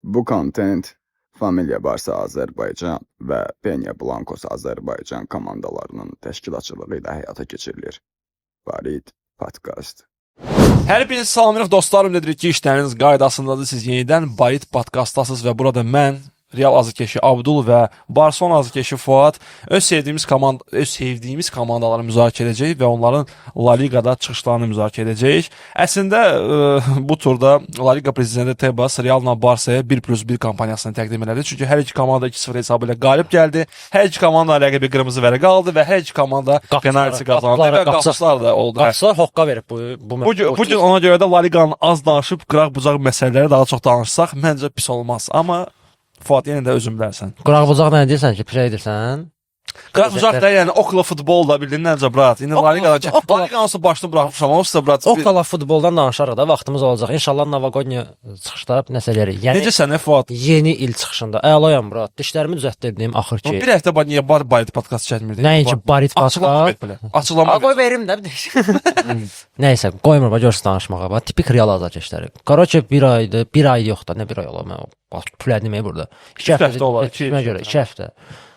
Bu kontent Familia Barsa Azərbaycan və Peña Blancos Azərbaycan komandalarının təşkilatçılığı ilə həyata keçirilir. Barit Podcast. Hər birinizi salamlayırıq dostlarım. Edirik ki, işləriniz qaydasındadır. Siz yenidən Barit podkastdasınız və burada mən Real azarkeşi Abdul və Barselona azarkeşi Fuad öz sevdiyimiz komandaları müzakirə edəcəyik və onların La Liqada çıxışlarını müzakirə edəcəyik. Əslində bu turda La Liqa prezidenti Tebas Realla Barsaya 1+1 kampaniyasını təqdim elədi. Çünki hər iki komanda 2-0 hesabı ilə qalib gəldi. Hər iki komanda rəqibi qırmızı vərəqə aldı və hər iki komanda penalti qazandı və qapıçılar da oldu. Qapıçılar hoqqa verib bu Bu gün ona görə də La Liqanın az danışıb qıraq-bucaq məsələləri daha çox danışsaq məncə pis olmaz. Amma Fuad, yenə də özün bilərsən. Qıraq bucaq nə deyirsən ki, pirə edirsən? Qıraq bucaq da, yəni okla futbol da bildin necə brat. İndi La Liqadan La Liqanın başını buraxmışam, onsuz da brat. Okla futboldan danışarıq da, vaxtımız olacaq. İnşallah Novaqodnya çıxışda nəsə eləyərik. Yəni necəsən Fuad? Yeni il çıxışında. Əlayam brat. Dişlərimi düzəltdirdim axır ki. Bir həftə niyə Barit podkast çəkmirdik? Nəinki Barit podkast. Açıqlama. Qoy verim də bir Nəysə, qoymur bax görürsün danışmağa. Bax tipik real azarkeşləri. Qaroçe bir aydır, bir ay yox da, nə bir ay olar mən pülədim burada. 2 həftə olar. 2 görə 2 həftə.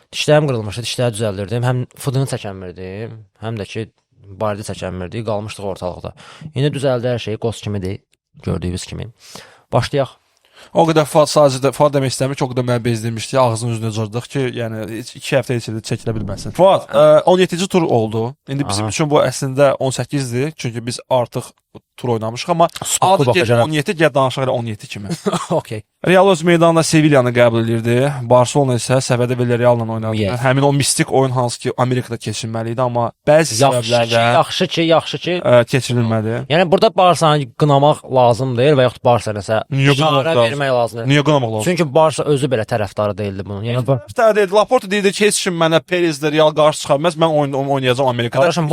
Dişlərim qırılmışdı, dişləri düzəldirdim. Həm fıdını çəkənmirdim, həm də ki baridi çəkənmirdik, qalmışdıq ortalıqda. İndi düzəldi hər şey, qos kimidir, gördüyünüz kimi. Başlayaq. O qədər Fuad sadəcə Fuad demək istəmir ki, o qədər mənə bezdirmişdi, ağzının üzünə cırdıq ki, yəni 2 həftə içində çəkilə bilməsin. Fuad, 17-ci tur oldu. İndi bizim üçün bu əslində 18-dir, çünki biz artıq tur oynamışıq, amma adı get 17, gəl danışaq elə 17 kimi. Okay. Real öz meydanında Sevilyanı qəbul edirdi. Barselona isə səvədə Villarreal-la oynadı. Yes. Həmin o mistik oyun hansı ki Amerikada keçirilməli idi, amma bəzi səbəblərlə yaxşı ki keçirilmədi. Yəni burada Barsanı qınamaq lazım deyil və yaxud Barsa nəsə işarə vermək lazım deyil. Niyə qınamaq lazım? Çünki Barsa özü belə tərəfdarı deyildi bunun. Yəni tərəfdarı deyildi. Laporta deyirdi ki, heç kim mənə Perezlə Real qarşı çıxa bilməz. Mən oynayacağam Amerikada. Qardaşım,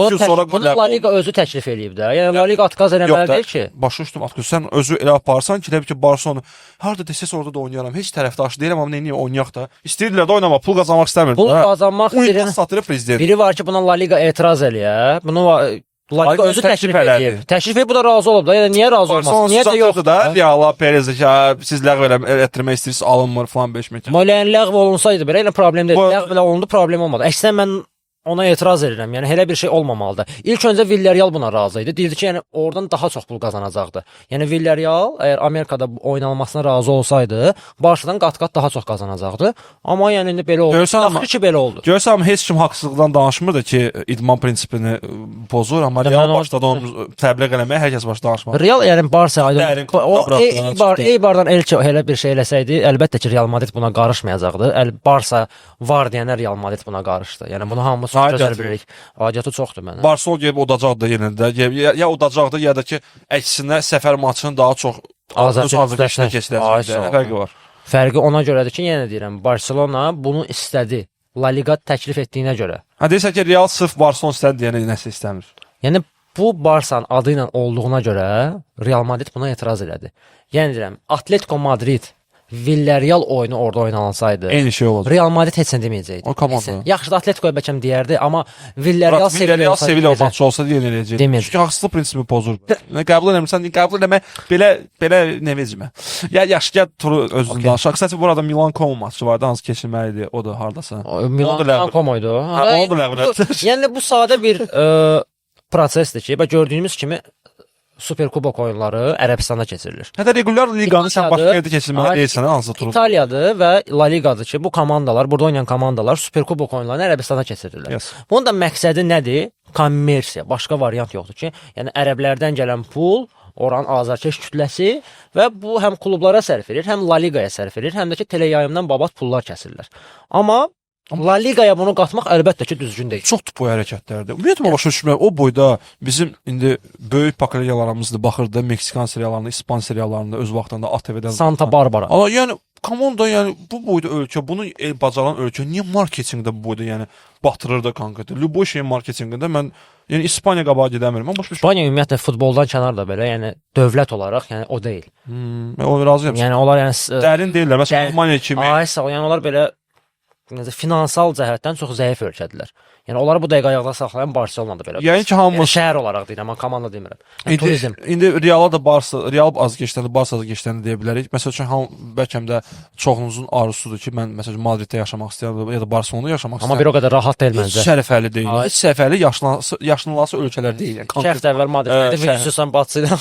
bunu La Liqa özü təklif eləyib də. Yəni La Liqa atqaz eləməli deyil ki. Başa düşdüm, atqaz. Sən özü elə aparsan ki, elə bil ki Barselona harda desəsə orada da oynayaram. Heç tərəfdaşı deyiləm, amma neyniyim, oynayaq da. İstəyirdilər də oynama, pul qazanmaq istəmirdilər. Pul qazanmaq istəyir. Satırı prezident. Biri var ki, buna La Liqa etiraz eləyə. Bunu La Liqa özü təklif eləyib. Təklif edib, bu da razı olub da. Yəni niyə razı olmasın? Niyə də yox da? Reala Perez ki, siz ləğv etdirmək istəyirsiniz, alınmır falan 5 min. Amma yəni ləğv olunsaydı belə elə problem deyil. Ləğv belə olundu, problem olmadı. Əksinə mən ona etiraz edirəm. Yəni elə bir şey olmamalıdır. İlk öncə Villarreal buna razı idi. Deyirdi ki, yəni oradan daha çox pul qazanacaqdı. Yəni Villarreal əgər Amerikada oynanmasına razı olsaydı, Barsadan qat-qat daha çox qazanacaqdı. Amma yəni indi belə oldu. Axır ki belə oldu. Görürsən, amma heç kim haqsızlıqdan danışmırdı ki, idman prinsipini pozur, amma Real başladı onu təbliğ eləməyə, hər kəs başladı danışmağa. Real yəni Barsa o Eibardan Elçe elə bir şey eləsəydi, əlbəttə ki Real Madrid buna qarışmayacaqdı. Barsa var deyənə Real Madrid buna qarışdı. Yəni bunu hamımız gözəl bilirik. Aidiyyatı çoxdur mənə. Barcelona gəlib udacaqdı yenə də. Ya udacaqdı, ya da ki, əksinə səfər maçını daha çox azarkeşlə keçirəcəkdi. Fərqi var. Fərqi ona görədir ki, yenə deyirəm, Barcelona bunu istədi. La Liqa təklif etdiyinə görə. Hə, deyirsən ki, Real sırf Barcelona istədi deyənə nəsə istəmir. Yəni bu Barsanın adı ilə olduğuna görə Real Madrid buna etiraz elədi. Yəni deyirəm, Atletico Madrid Villarreal oyunu orada oynanılsaydı, eyni şey olacaq. Real Madrid heç nə deməyəcəkdi. O komanda. Yaxşı da Atletico bəlkə deyərdi, amma Villarreal Sevilla maçı olsa yenə eləyəcəkdi. Çünki haqsızlıq prinsipini pozur. Nə qəbul eləmirsən, qəbul eləmə, belə nə vecimə. Ya yaxşı gəl turu özün danışaq. Qısaca burada Milan Como maçı vardı, hansı keçilməli idi, o da hardasa. Milan Como idi o. Onu da ləğv elədilər. Yəni bu sadə bir prosesdir ki, bax gördüyünüz kimi Superkubok oyunları Ərəbistanda keçirilir. Hətta regulyar liqanı sən başqa yerdə keçirməli deyilsən, hansı turu. İtaliyadır və La Liqadır ki, bu komandalar, burada oynayan komandalar Superkubok oyunlarını Ərəbistanda keçirirlər. Yes. Bunun da məqsədi nədir? Kommersiya. Başqa variant yoxdur ki, yəni ərəblərdən gələn pul, oranın azarkeş kütləsi və bu həm klublara sərf edir, həm La Liqaya sərf edir, həm də ki teleyayımdan babat pullar kəsirlər. Amma La Liqaya bunu qatmaq əlbəttə ki düzgün deyil. Çox tupoy hərəkətlərdir. Ümumiyyətlə başa düşmürəm. O boyda bizim indi böyük pokoleniyalarımız da baxırdı Meksikan seriallarına, İspan seriallarına öz vaxtında ATV-dən. Santa Barbara. Amma yəni komanda, yəni bu boyda ölkə, bunu bacaran ölkə niyə marketinqdə bu boyda yəni batırır da konkret? Lüboy şeyin marketinqində mən yəni İspaniya qabağa gedəmirəm. Mən başa düşmürəm. İspaniya ümumiyyətlə futboldan kənar da belə, yəni dövlət olaraq, yəni o deyil. Mən o razıyam. Yəni onlar yəni dərin deyirlər. Məsələn Almaniya kimi. Ay sağ ol. Yəni onlar belə necə finansal cəhətdən çox zəif ölkədirlər. Yəni onları bu dəqiqə ayaqda saxlayan Barselonadır belə. Yəni ki, Yəni hamımız şəhər olaraq deyirəm, amma komanda demirəm. Yəni, İndi, turizm. indi Reala da Barsa, Real azarkeşlərində, Barsa azarkeşlərində deyə bilərik. Məsəl üçün ham bəlkə də çoxunuzun arzusudur ki, mən məsəl üçün Madriddə yaşamaq istəyirəm ya da Barselonada yaşamaq Amma istəyirəm. bir o qədər rahat deyil Heç məncə. şərəfəli deyil. Ay. Heç şərəfəli yaşlısı, yaşlısı ölkələr deyil. Yəni İki konkret həftə əvvəl Madriddə Şəhər. Vinicius'dan batsı ilə.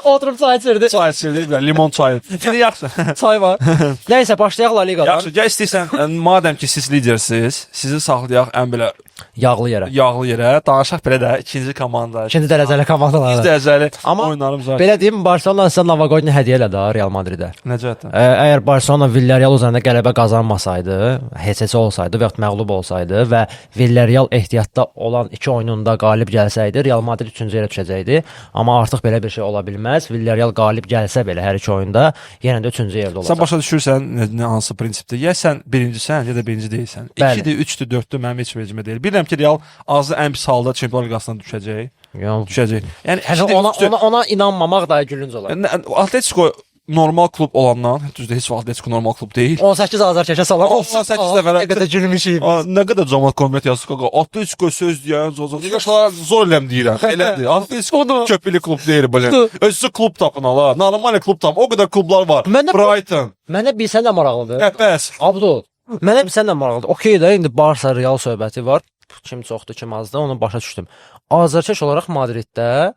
Oturub çay içirdi. çay içirdi, bir limon çayı. İndi yaxşı. Çay var. Nəysə başlayaq La Liqadan. Yaxşı, gəl istəyirsən, madəm ki siz lidersiniz, sizi saxlayaq ən belə Yağlı yerə. yağlı yerə, danışaq belə də ikinci komanda. İkinci dərəcəli komandalara. İkinci dərəcəli Amma oyunlarımız var. Belə deyim, Barselona sizə Navagodni hədiyyə elədi ha Real Madridə. Nə cəhətdən? Əgər Barselona Villarreal üzərində qələbə qazanmasaydı, heç-heçə olsaydı və yaxud məğlub olsaydı və Villarreal ehtiyatda olan iki oyununda qalib gəlsəydi, Real Madrid üçüncü yerə düşəcəkdi. Amma artıq belə bir şey ola bilməz. Villarreal qalib gəlsə belə hər iki oyunda yenə də üçüncü yerdə olacaq. Sən başa düşürsən nə hansı prinsipdə? Ya sən birincisən, ya da birinci deyilsən. Bəli. 2-dir, 3-dür, 4-dür mənim heç vecimə deyil. Bilirəm ki, Real azı ən pis halda Çempionlar Liqasına düşəcək. Yəni, Düşəcək. Yəni yəni ikidir, ona, üçdür. ona inanmamaq daha gülünc olar. Yəni, Atletico normal klub olandan, düzdür, heç vaxt Atletico normal klub deyil. 18 azarkeşə salam. 18 dəfə. Nə qədər gülmüşük. Aa, nə qədər camaat komment yazır qaqa. Atletico söz deyən zor. Yaşlar zor eləm deyirəm. Elədir. Atletico köpüklü klub deyil belə. Özü klub tapın ala. Normal klub tap. O qədər klublar var. Mən də- Brighton, Mənə bilsən də maraqlıdır. Qəfəs. Abdul, mənə bilsən də maraqlıdır. Okey də indi Barsa Real söhbəti var. Kim çoxdur, kim azdır, onu başa düşdüm. Azarkeş olaraq Madriddə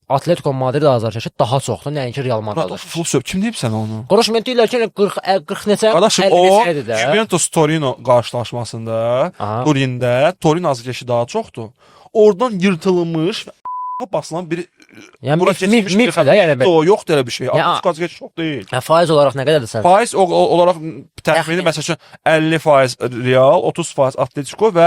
Atletico Madrid azarkeşi daha çoxdur, nəinki Real Madrid azarkeşi. Full söv. Kim deyib sənə onu? Qardaş, mən deyirlər ki, elə 40 40 neçə, Qardaşım 50 o neçə idi də. Juventus Torino qarşılaşmasında, Aha. Turində Torino azarkeşi daha çoxdur. Oradan yırtılmış və basılan bir Yəni bura mif, mif, keçmiş bir mif də, yəni belə. O yoxdur elə bir şey. Ya- Atletico azarkeşi çox deyil. Hə, faiz olaraq nə qədərdir sən? Faiz olaraq təxmini Təxmin. məsəl üçün 50% Real, 30% Atletico və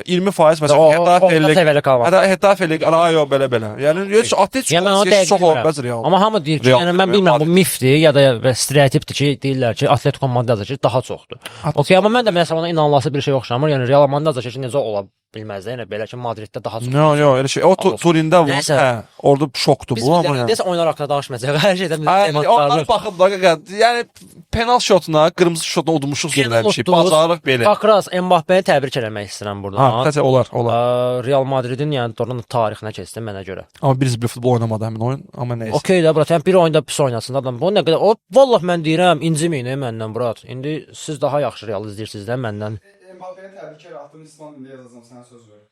20% məsələn Orta Hetafe, səviyyəli komanda. Hətta Hetafe, Rayo belə belə. Yəni heç Atletico Yəni mən onu azarkeşi dəqiq çox ola bilmirəm. bilməz Real. Amma hamı deyir ki, Real yəni mən demirəm, bilmirəm bu mifdir ya da stereotipdir ki, deyirlər ki, Atletico Madrid azarkeşi daha çoxdur. Okey, amma mən də məsələn ona inanılası bir şey oxşamır. Yəni Real Madrid azarkeşi necə ola bilməz də? Yəni belə ki, Madriddə daha çox. Yo, yo, elə şey. O Turində var. Nəysə. Hə, orada şokdur Biz bu amma bilirəm, yəni. deyəsən oyunlar haqqında danışmayacağıq. Hər şeydən biz Ay, tema onlar tutarıq. baxıb da qaqa, yəni penal şotuna, qırmızı şotuna udmuşuq Penal belə bir şey. utduq. Bacarıq belə. Pakras Mbappeni təbrik eləmək istəyirəm Ha, buradan. təzə olar, olar. Real Madridin yəni doğrudan da tarixinə keçdi mənə görə. Amma bir futbol oynamadı həmin oyun, amma nəysə. Okey də brat, yəni bir oyunda pis oynasın adam. Bu nə qədər o vallah mən deyirəm, inciməyin məndən brat. İndi siz daha yaxşı Real izləyirsiniz də məndən. Mbappeni təbrik edirəm. Adını İspan dilində yazacağam, sənə söz verirəm.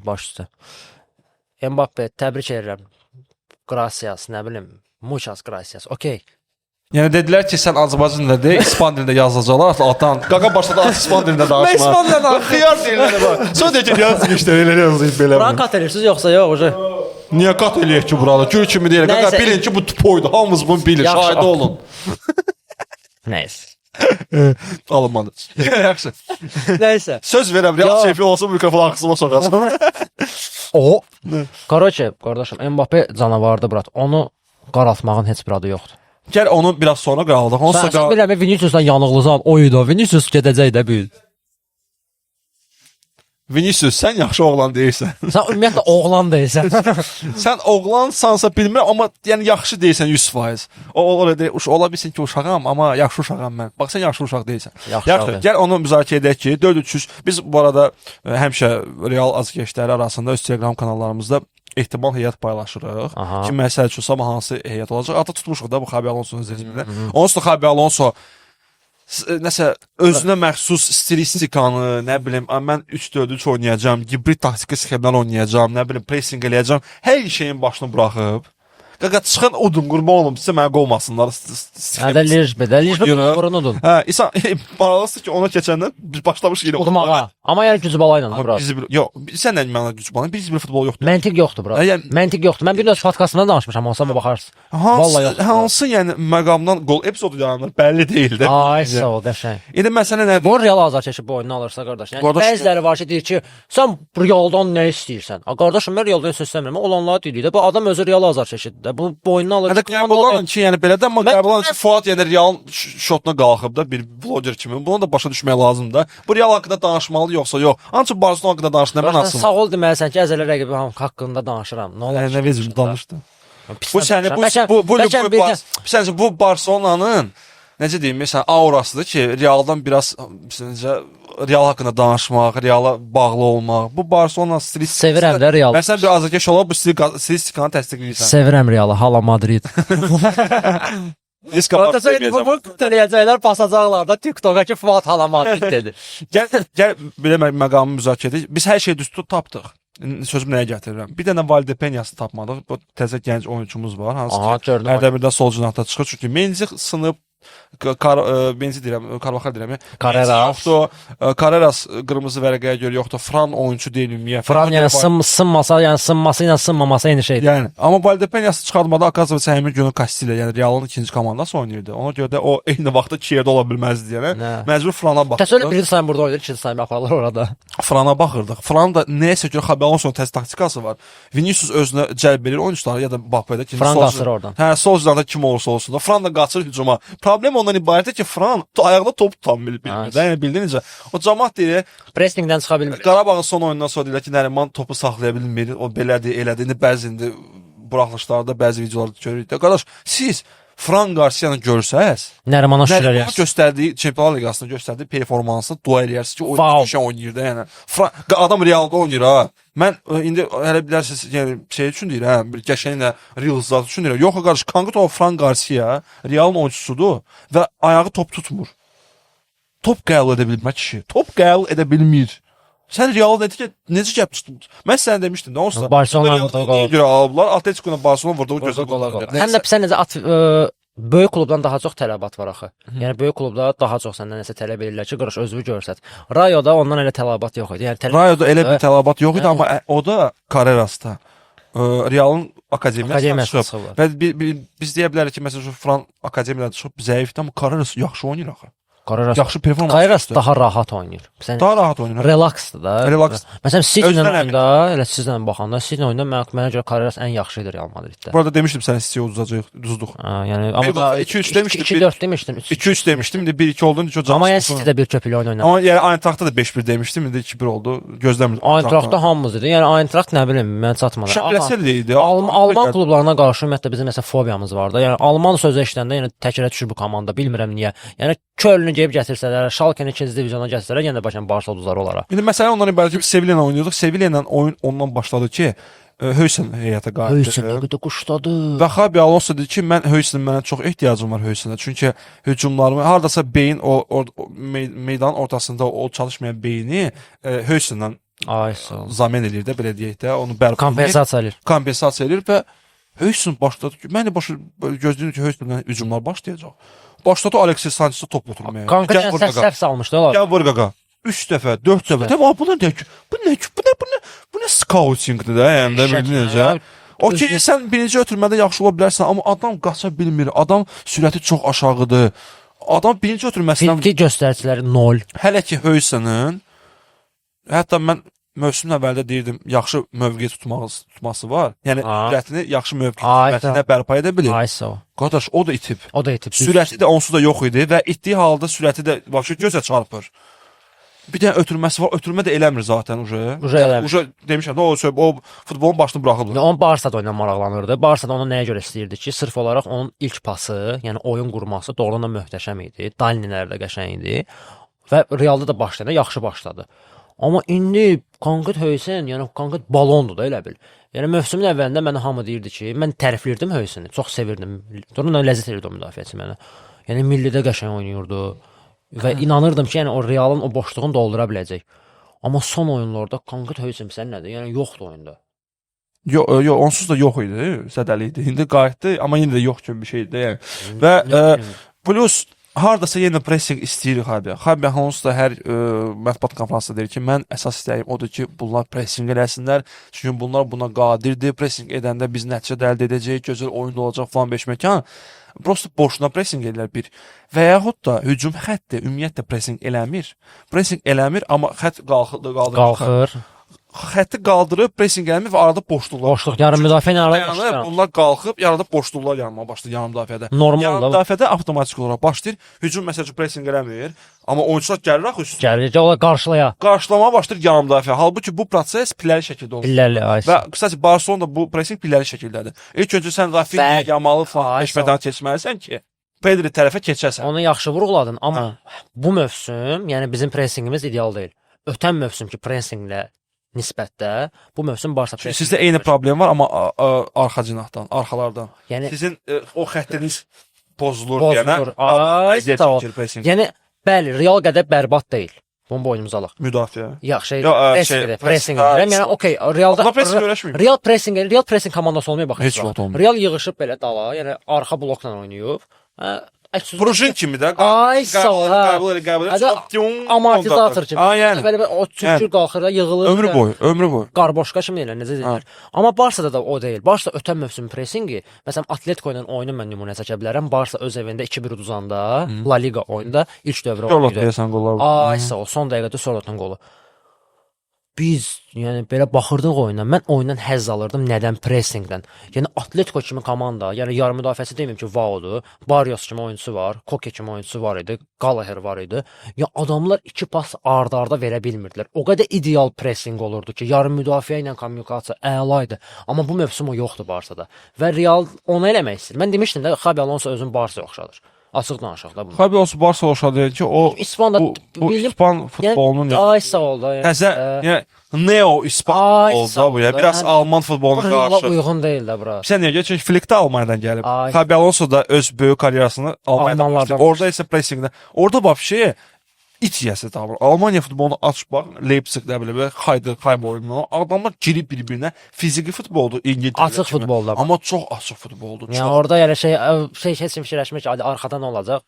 Baş üstə. Mbappe təbrik edirəm. Gracias, nə bilim. Muchas gracias. Okey. Yəni dedilər ki, sən Azərbaycan dilində deyil, İspan dilində yazacaqlar altdan. Qaqa başladı İspan dilində danışmağa. Mən İspan dilində danışıram. Xiyar dilində bax. Sonra deyir ki, yaz işlər elə yazıb belə. Buranı kat edirsiniz yoxsa yox? Uca? Niyə qat eləyək ki buranı? Gül kimi deyir. Qaqa Nəysə. bilin ki, bu tupoydu. Hamımız bunu bilir. Yaxşı. Şahidi olun. Nəysə. Alınmadı. Yaxşı. Nəysə. Söz verirəm, Real Ya. çempion olsa mikrofon ağzıma soxarsan. O. Qaroçe, qardaşım, Mbappe canavardır brat. Onu qaraltmağın heç bir adı yoxdur. Gəl onu biraz sonra qaldıq. Onu Sən, sonra sən bilirəm, Viniciusdan yanıqlısan, o idi. Vinicius gedəcək də bu il. Vinicius sən yaxşı oğlan deyilsən. Sən ümumiyyətlə oğlan deyilsən. Sən oğlansansa bilmirəm, amma yəni yaxşı deyilsən 100%. O ola deyil, ola bilsin ki, uşağam, amma yaxşı uşağam mən. Bax sən yaxşı uşaq deyilsən. Yaxşı Yaxşı, uşaq. gəl onu müzakirə edək ki, 4-3-3 biz bu arada həmişə Real azarkeşləri arasında öz Telegram kanallarımızda ehtimal heyət paylaşırıq. Aha. Ki məsəl üçün sabah hansı heyət olacaq? Artıq tutmuşuq da bu Xabi Alonso'nun rejimində. Onsuz da Xabi Alonso nəsə özünə məxsus stilistikanı, nə bilim, "A, mən 3-4-3 oynayacağam, gibrid taktiki sxemlər oynayacağam, nə bilim, pressing eləyəcəm." Hər şeyin başını buraxıb. Qaqa çıxın udun qurban olum, sizə mənə qovmasınlar. Hədə Lirjbe, də Lirjbe Oynayır. burunudun. Hə, insan maraqlısı ki, ona keçəndə biz başlamışıq yenə Udmağa. Amma yəni gücü bala ilə Amma brat. Bizi bir, yox, sən də mənə güc bala. Biz bir futbol yoxdur. Məntiq yoxdur brat. Hə, yəni- Məntiq yoxdur. Mən bir öz podkastımda danışmışam, olsa mı baxarsın. Hansı, Vallahi yoxdur. hansı yəni məqamdan qol epizodu yaranır bəlli deyil də. Ay sağ ol, qəşəng. İndi məsələ nədir? Bu Real azarkeşi bu oyunu alırsa qardaş. Yəni Qardaş- bəziləri var ki, deyir ki, sən Realdan nə istəyirsən? A qardaşım, mən Realdan söz istəmirəm. Olanları deyirik də. Bu adam özü Real azarkeşidir də. Bu boynuna alır. Hətta qəbul olun ki, yəni belə də, amma Mən- qəbul olun ki, Fuad yəni Realın şotuna qalxıb da bir vloger kimi. Bunu da başa düşmək lazımdır da. Bu Real haqqında danışmalı yoxsa yox? Ancaq Barcelona haqqında danış, nə mənası Sağ var? ol deməlisən ki, əzələ rəqibi haqqında danışıram. Nə olar? Nə vecim danışdı. Pis Bu səni bu danışıram. bu bu, Bəlkə bu, birdən- bu, səncə bu Barselonanın necə deyim, məsələn, aurasıdır ki, Realdan biraz necə Real haqqında danışmaq, Reala bağlı olmaq. Bu Barcelona stilistikası. Sevirəm də Real. Məsələn bir azarkeş olaraq bu stilistikanı təsdiqləyirsən. Sevirəm Realı. Hala Madrid. Risk Bu eləyəcəklər, basacaqlar da TikToka ki, Fuat Hala Madrid dedi. Gəl belə məqamı müzakirə edək. Biz hər şeyi düz tapdıq. Sözümü nəyə gətirirəm? Bir dənə Valdepenyası tapmadıq. Bu təzə gənc oyunçumuz var, hansı Aha, ki gördüm. hərdə birdən sol cinahda çıxır. Çünki Menzi sınıb, Menzi deyirəm, Carvajal deyirəm. Carreras. Yoxdur. Carreras qırmızı vərəqəyə görə yoxdur. Fran oyunçu deyil ümumiyyətlə. Fran yəni sınmasa, yəni sınması ilə sınmaması eyni şeydir. Yəni, amma Valdepenyası çıxartmada Akazova həmin günü Castilla, yəni Realın ikinci komandası oynayırdı. Ona görə də o eyni vaxtda iki yerdə ola bilməzdi, yəni. Nə? Məcbur Frana baxırdı. Təsəvvür birinci sayım burada oynayır, ikinci sayım aparırlar orada. Frana baxırdıq. Fran da nəyəsə görə Xabi Alonso'nun təzə taktikası var. Vinicius özünə cəlb edir oyunçuları ya da Mbappe-də ki, Fran sol qaçır oradan. Hə, sol cinahda kim olursa olsun da Fran da qaçır hücuma. Problem ondan ibarətdir ki, Fran ayağında top tutan bilmir. Ha. Yəni bildin necə? O camaat deyir, Pressingdən çıxa bilmir. Qarabağın son oyundan sonra deyirlər ki, Nəriman topu saxlaya bilmir, o belədir, elədir. İndi bəzi indi buraxılışlarda, bəzi videolarda görürük də. Qardaş, siz Fran Garciyanı görsəz, Nərimana şükür Nərimanın eləyərsən. göstərdiyi Çempionlar Liqasında göstərdiyi performansını dua eləyərsiniz ki, o Wow. qəşəng oynayır da, yəni. Fran adam Realda oynayır ha. Mən indi hələ bilərsiniz, yəni şey üçün deyir hə, bir qəşəng də Reels üçün deyir. Yox qardaş, konkret o Fran Garcia Realın oyunçusudur və ayağı top tutmur. Top qəbul edə bilmir kişi. Top qəbul edə bilmir. Sən Realda necə gəlib çıxdın? Mən sənə demişdim də onsuz da. Barcelona vurdu qol. Görə alıblar. Atletico ilə Barcelona vurdu gözə Qola qola. Həm də sən necə at böyük klubdan daha çox tələbat var axı. Yəni böyük klubda daha çox səndən nəsə tələb edirlər ki, qardaş özünü göstər. Rayoda ondan elə tələbat yox idi. Yəni Rayoda elə bir tələbat yox idi, amma o da Carrerasda Realın akademiyasından çıxıb. çıxıblar. Və biz deyə bilərik ki, məsələn, Fran akademiyadan çıxıb zəifdir, amma Carreras yaxşı oynayır axı. Carreras Yaxşı performans. Carreras göstərir. daha rahat oynayır. Sən daha rahat oynayır. relaksdır da. Relaks. Məsələn, City-lə Özündən əmin. oyunda, elə sizlə baxanda City oyunda mənə görə Carreras ən yaxşı idi Real Madriddə. Burada demişdim sənə City udzacağıq, uduzduq. Ha, yəni amma da 2-3 demişdim, 2-4 demişdim. 2-3 demişdim, indi 1-2 oldu, indi çox Amma yəni City-də bir köpüklü oyun oynadı. Amma yəni Eintracht-da da 5-1 demişdim, indi 2-1 oldu. Gözləmirdim. Eintracht-da hamımız idi. Yəni Eintracht nə bilim, mən çatmadı. Şəbləsə idi. Alman klublarına qarşı ümumiyyətlə bizim məsələn fobiyamız var da. Yəni Alman sözü eşidəndə yəni təkərə düşür bu komanda, bilmirəm niyə. Yəni Kölnü gəlib gətirsələr, Schalke-ni ikinci divizyona gətirsələr, yenə də başan Barca uduzar olaraq. İndi məsələ ondan ibarət ki, biz Sevilla ilə oynayırdıq. Sevilla ilə oyun ondan başladı ki, Höysen heyətə qayıtdı. Höysen nə qədər quşladı. Və Xabi Alonso dedi ki, mən Höysenin mənə çox ehtiyacım var Höysenə. Çünki hücumlarımı hardasa beyin o meydanın ortasında o çalışmayan beyni Höysenlə Ay sağ ol. zamen eləyir də belə deyək də, onu bərpa Kompensasiya eləyir. kompensasiya eləyir və Höysen başladı ki, mən də başı gözləyirdim ki, Höysenlə hücumlar başlayacaq. Başladı Alexis Sanchezə top oturmaya. Kanka Gəl vur səhv qaqa. səhv salmışdı onlar. Gəl vur qaqa. 3 dəfə, 4 dəfə. Təbii bu nə bu nə bu nə bu nə bu nə scoutingdir də, yəni də bildin necə. Okey, sən birinci ötürmədə yaxşı ola bilərsən, amma adam qaça bilmir. Adam sürəti çox aşağıdır. Adam birinci ötürməsindən Fiziki göstəriciləri 0. hələ ki Höysenin hətta mən mövsümün əvvəlində deyirdim, yaxşı mövqe tutması var. Yəni sürətini yaxşı mövqe tutmasına bərpa edə bilir. Ay sağ ol. Qardaş, o da itib. O da itib. Sürəti də onsuz da yox idi və itdiyi halda sürəti də vəbşə gözə çarpır. Bir dənə ötürməsi var, ötürmə də eləmir zaten uje. Uje eləmir. Uje demişəm də o futbolun başını buraxıblar. Onun Barsa-da oyundan maraqlanırdı. Barsa-da onu nəyə görə istəyirdi ki, sırf olaraq onun ilk pası, yəni oyun qurması doğrudan da möhtəşəm idi. Danlilər də qəşəng idi və Realda da başlayanda yaxşı başladı. Amma indi konkret Höysen, yəni konkret balondur da elə bil. Yəni mövsümün əvvəlində mənə hamı deyirdi ki, mən təriflirdim Höyseni, çox sevirdim. Doğrudan da ləzzət edirdi o müdafiəçi mənə. Yəni millidə qəşəng oynayırdı və inanırdım ki, yəni o Realın o boşluğunu doldura biləcək. Amma son oyunlarda konkret Höysen sən nədir? Yəni yoxdur oyunda. Yox, yox, onsuz da yox idi, zədəli idi. İndi qayıtdı, amma yenə də yox kimi bir şeydir yəni. Və plus hardasa yenə pressing istəyirik Xabi. Xabi Alonso da hər mətbuat konfransında deyir ki, mən əsas istəyim odur ki, bunlar pressing eləsinlər. Çünki bunlar buna qadirdir. Pressing edəndə biz nəticə də əldə edəcəyik, gözəl oyun da olacaq falan beş məkan. Prosta boşuna pressing edirlər bir. Və yaxud da hücum xətti ümumiyyətlə pressing eləmir. Pressing eləmir, amma xətt qalxır, qaldırır. Qalxır. Xətti qaldırıb pressing eləmir və arada boşluqlar. Boşluq, yarım müdafiə ilə arada Dayanır, boşluq. bunlar qalxıb yarada boşluqlar yaranmağa başlayır yarım müdafiədə. Normal Yarım da bu. müdafiədə avtomatik olaraq başlayır. Hücum məsəl üçün pressing eləmir, amma oyunçular gəlir axı üstünə. Gəlir, onlar qarşılaya. Qarşılamağa başlayır yarım müdafiə. Halbuki bu proses pilləri şəkildə olur. Pillərli ay. Və qısaca Barcelona bu pressing pilləri şəkildədir. İlk öncə sən Rafinha, Bəli. Yamalı falan Ay, peşmədən keçməlisən ki, Pedri tərəfə keçəsən. Onu yaxşı vurğuladın, amma Hə. bu mövsüm, yəni bizim pressinqimiz ideal deyil. Ötən mövsümki pressinqlə nisbətdə bu mövsüm Barsa Çünki pressinqi sizdə eyni problem var, amma arxa cinahdan, arxalardan. Yəni Sizin o xəttiniz pozulur, pozulur. deyənə. Ay, əziyyət sağ ol. çəkir pressing. Yəni bəli, Real qədər bərbad deyil. Bunu boynumuza alaq. Müdafiə. Yaxşı, Yo, pressing, şey, pressing. hə, Yəni okey, Realda Amma pressing öyrəşməyib. Real pressing, Real pressing komandası olmayıb bax. Heç vaxt olmayıb. Real yığışıb belə dala, yəni arxa blokla oynayıb. Hə, əks Prujin kimi də Ay, sağ ol, hə. qəbul elə qəbul Hədə elə. amortizator kimi. Ha, yəni. Belə o çökür, Yəni. qalxır da, yığılır. Ömrü da. boyu, ömrü boyu. Qarboşqa kimi deyirlər, necə deyirlər. Amma Barsada da o deyil. Barsa ötən mövsüm pressinqi, məsələn Atletico ilə oyunu mən nümunə çəkə bilərəm. Barsa öz evində 2-1 uduzanda, La Liga oyunda ilk dövrə Sörloth oyunu idi. deyəsən qollar. Ay sağ ol, son dəqiqədə Sörlothun qolu. Biz, yəni belə baxırdıq oyuna. Mən oyundan həzz alırdım. Nədən? Pressinqdən. Yəni Atletico kimi komanda, yəni yarım müdafiəsi deməyim ki, vaudur. Barrios kimi oyunçusu var, Koke kimi oyunçusu var idi, Gallagher var idi. Ya adamlar iki pas arda-arda verə bilmirdilər. O qədər ideal pressing olurdu ki, yarım müdafiə ilə kommunikasiya əla idi. Amma bu mövsüm o yoxdur Barsada. Və Real onu eləmək istəyir. Mən demişdim də Xabi Alonso özünü Barsaya oxşadır. Açıq danışaq da bunu. Xabi Alonso Barsa oxşadı ki, o İspanda bu bildim İspan futbolunun yəni, ay sağ ol da. Yəni, təzə, yəni neo İspan Ay, oldu sağ da bu ya. ol da. Biraz Yəni, Alman futboluna Reala qarşı. uyğun deyil də bura. Sən niyə görə? Çünki Flick də Almaniyadan gəlib. Ay. Xabi Alonso da öz böyük karyerasını Almaniyadan Almanlardan başlayıb. Orada isə pressingdə. Orada vəbşe it yiyəsi tapır. Almaniya futbolunu aç bax, Leipzig nə bilim, Heidenheim oyunu. Adamlar girib bir-birinə fiziki futboldur İngiltərə. Açıq kimi. futbolda. Amma çox açıq futboldur. Yəni Çox. orada yəni şey şey heç kim fikirləşmir ki, hadi arxadan olacaq.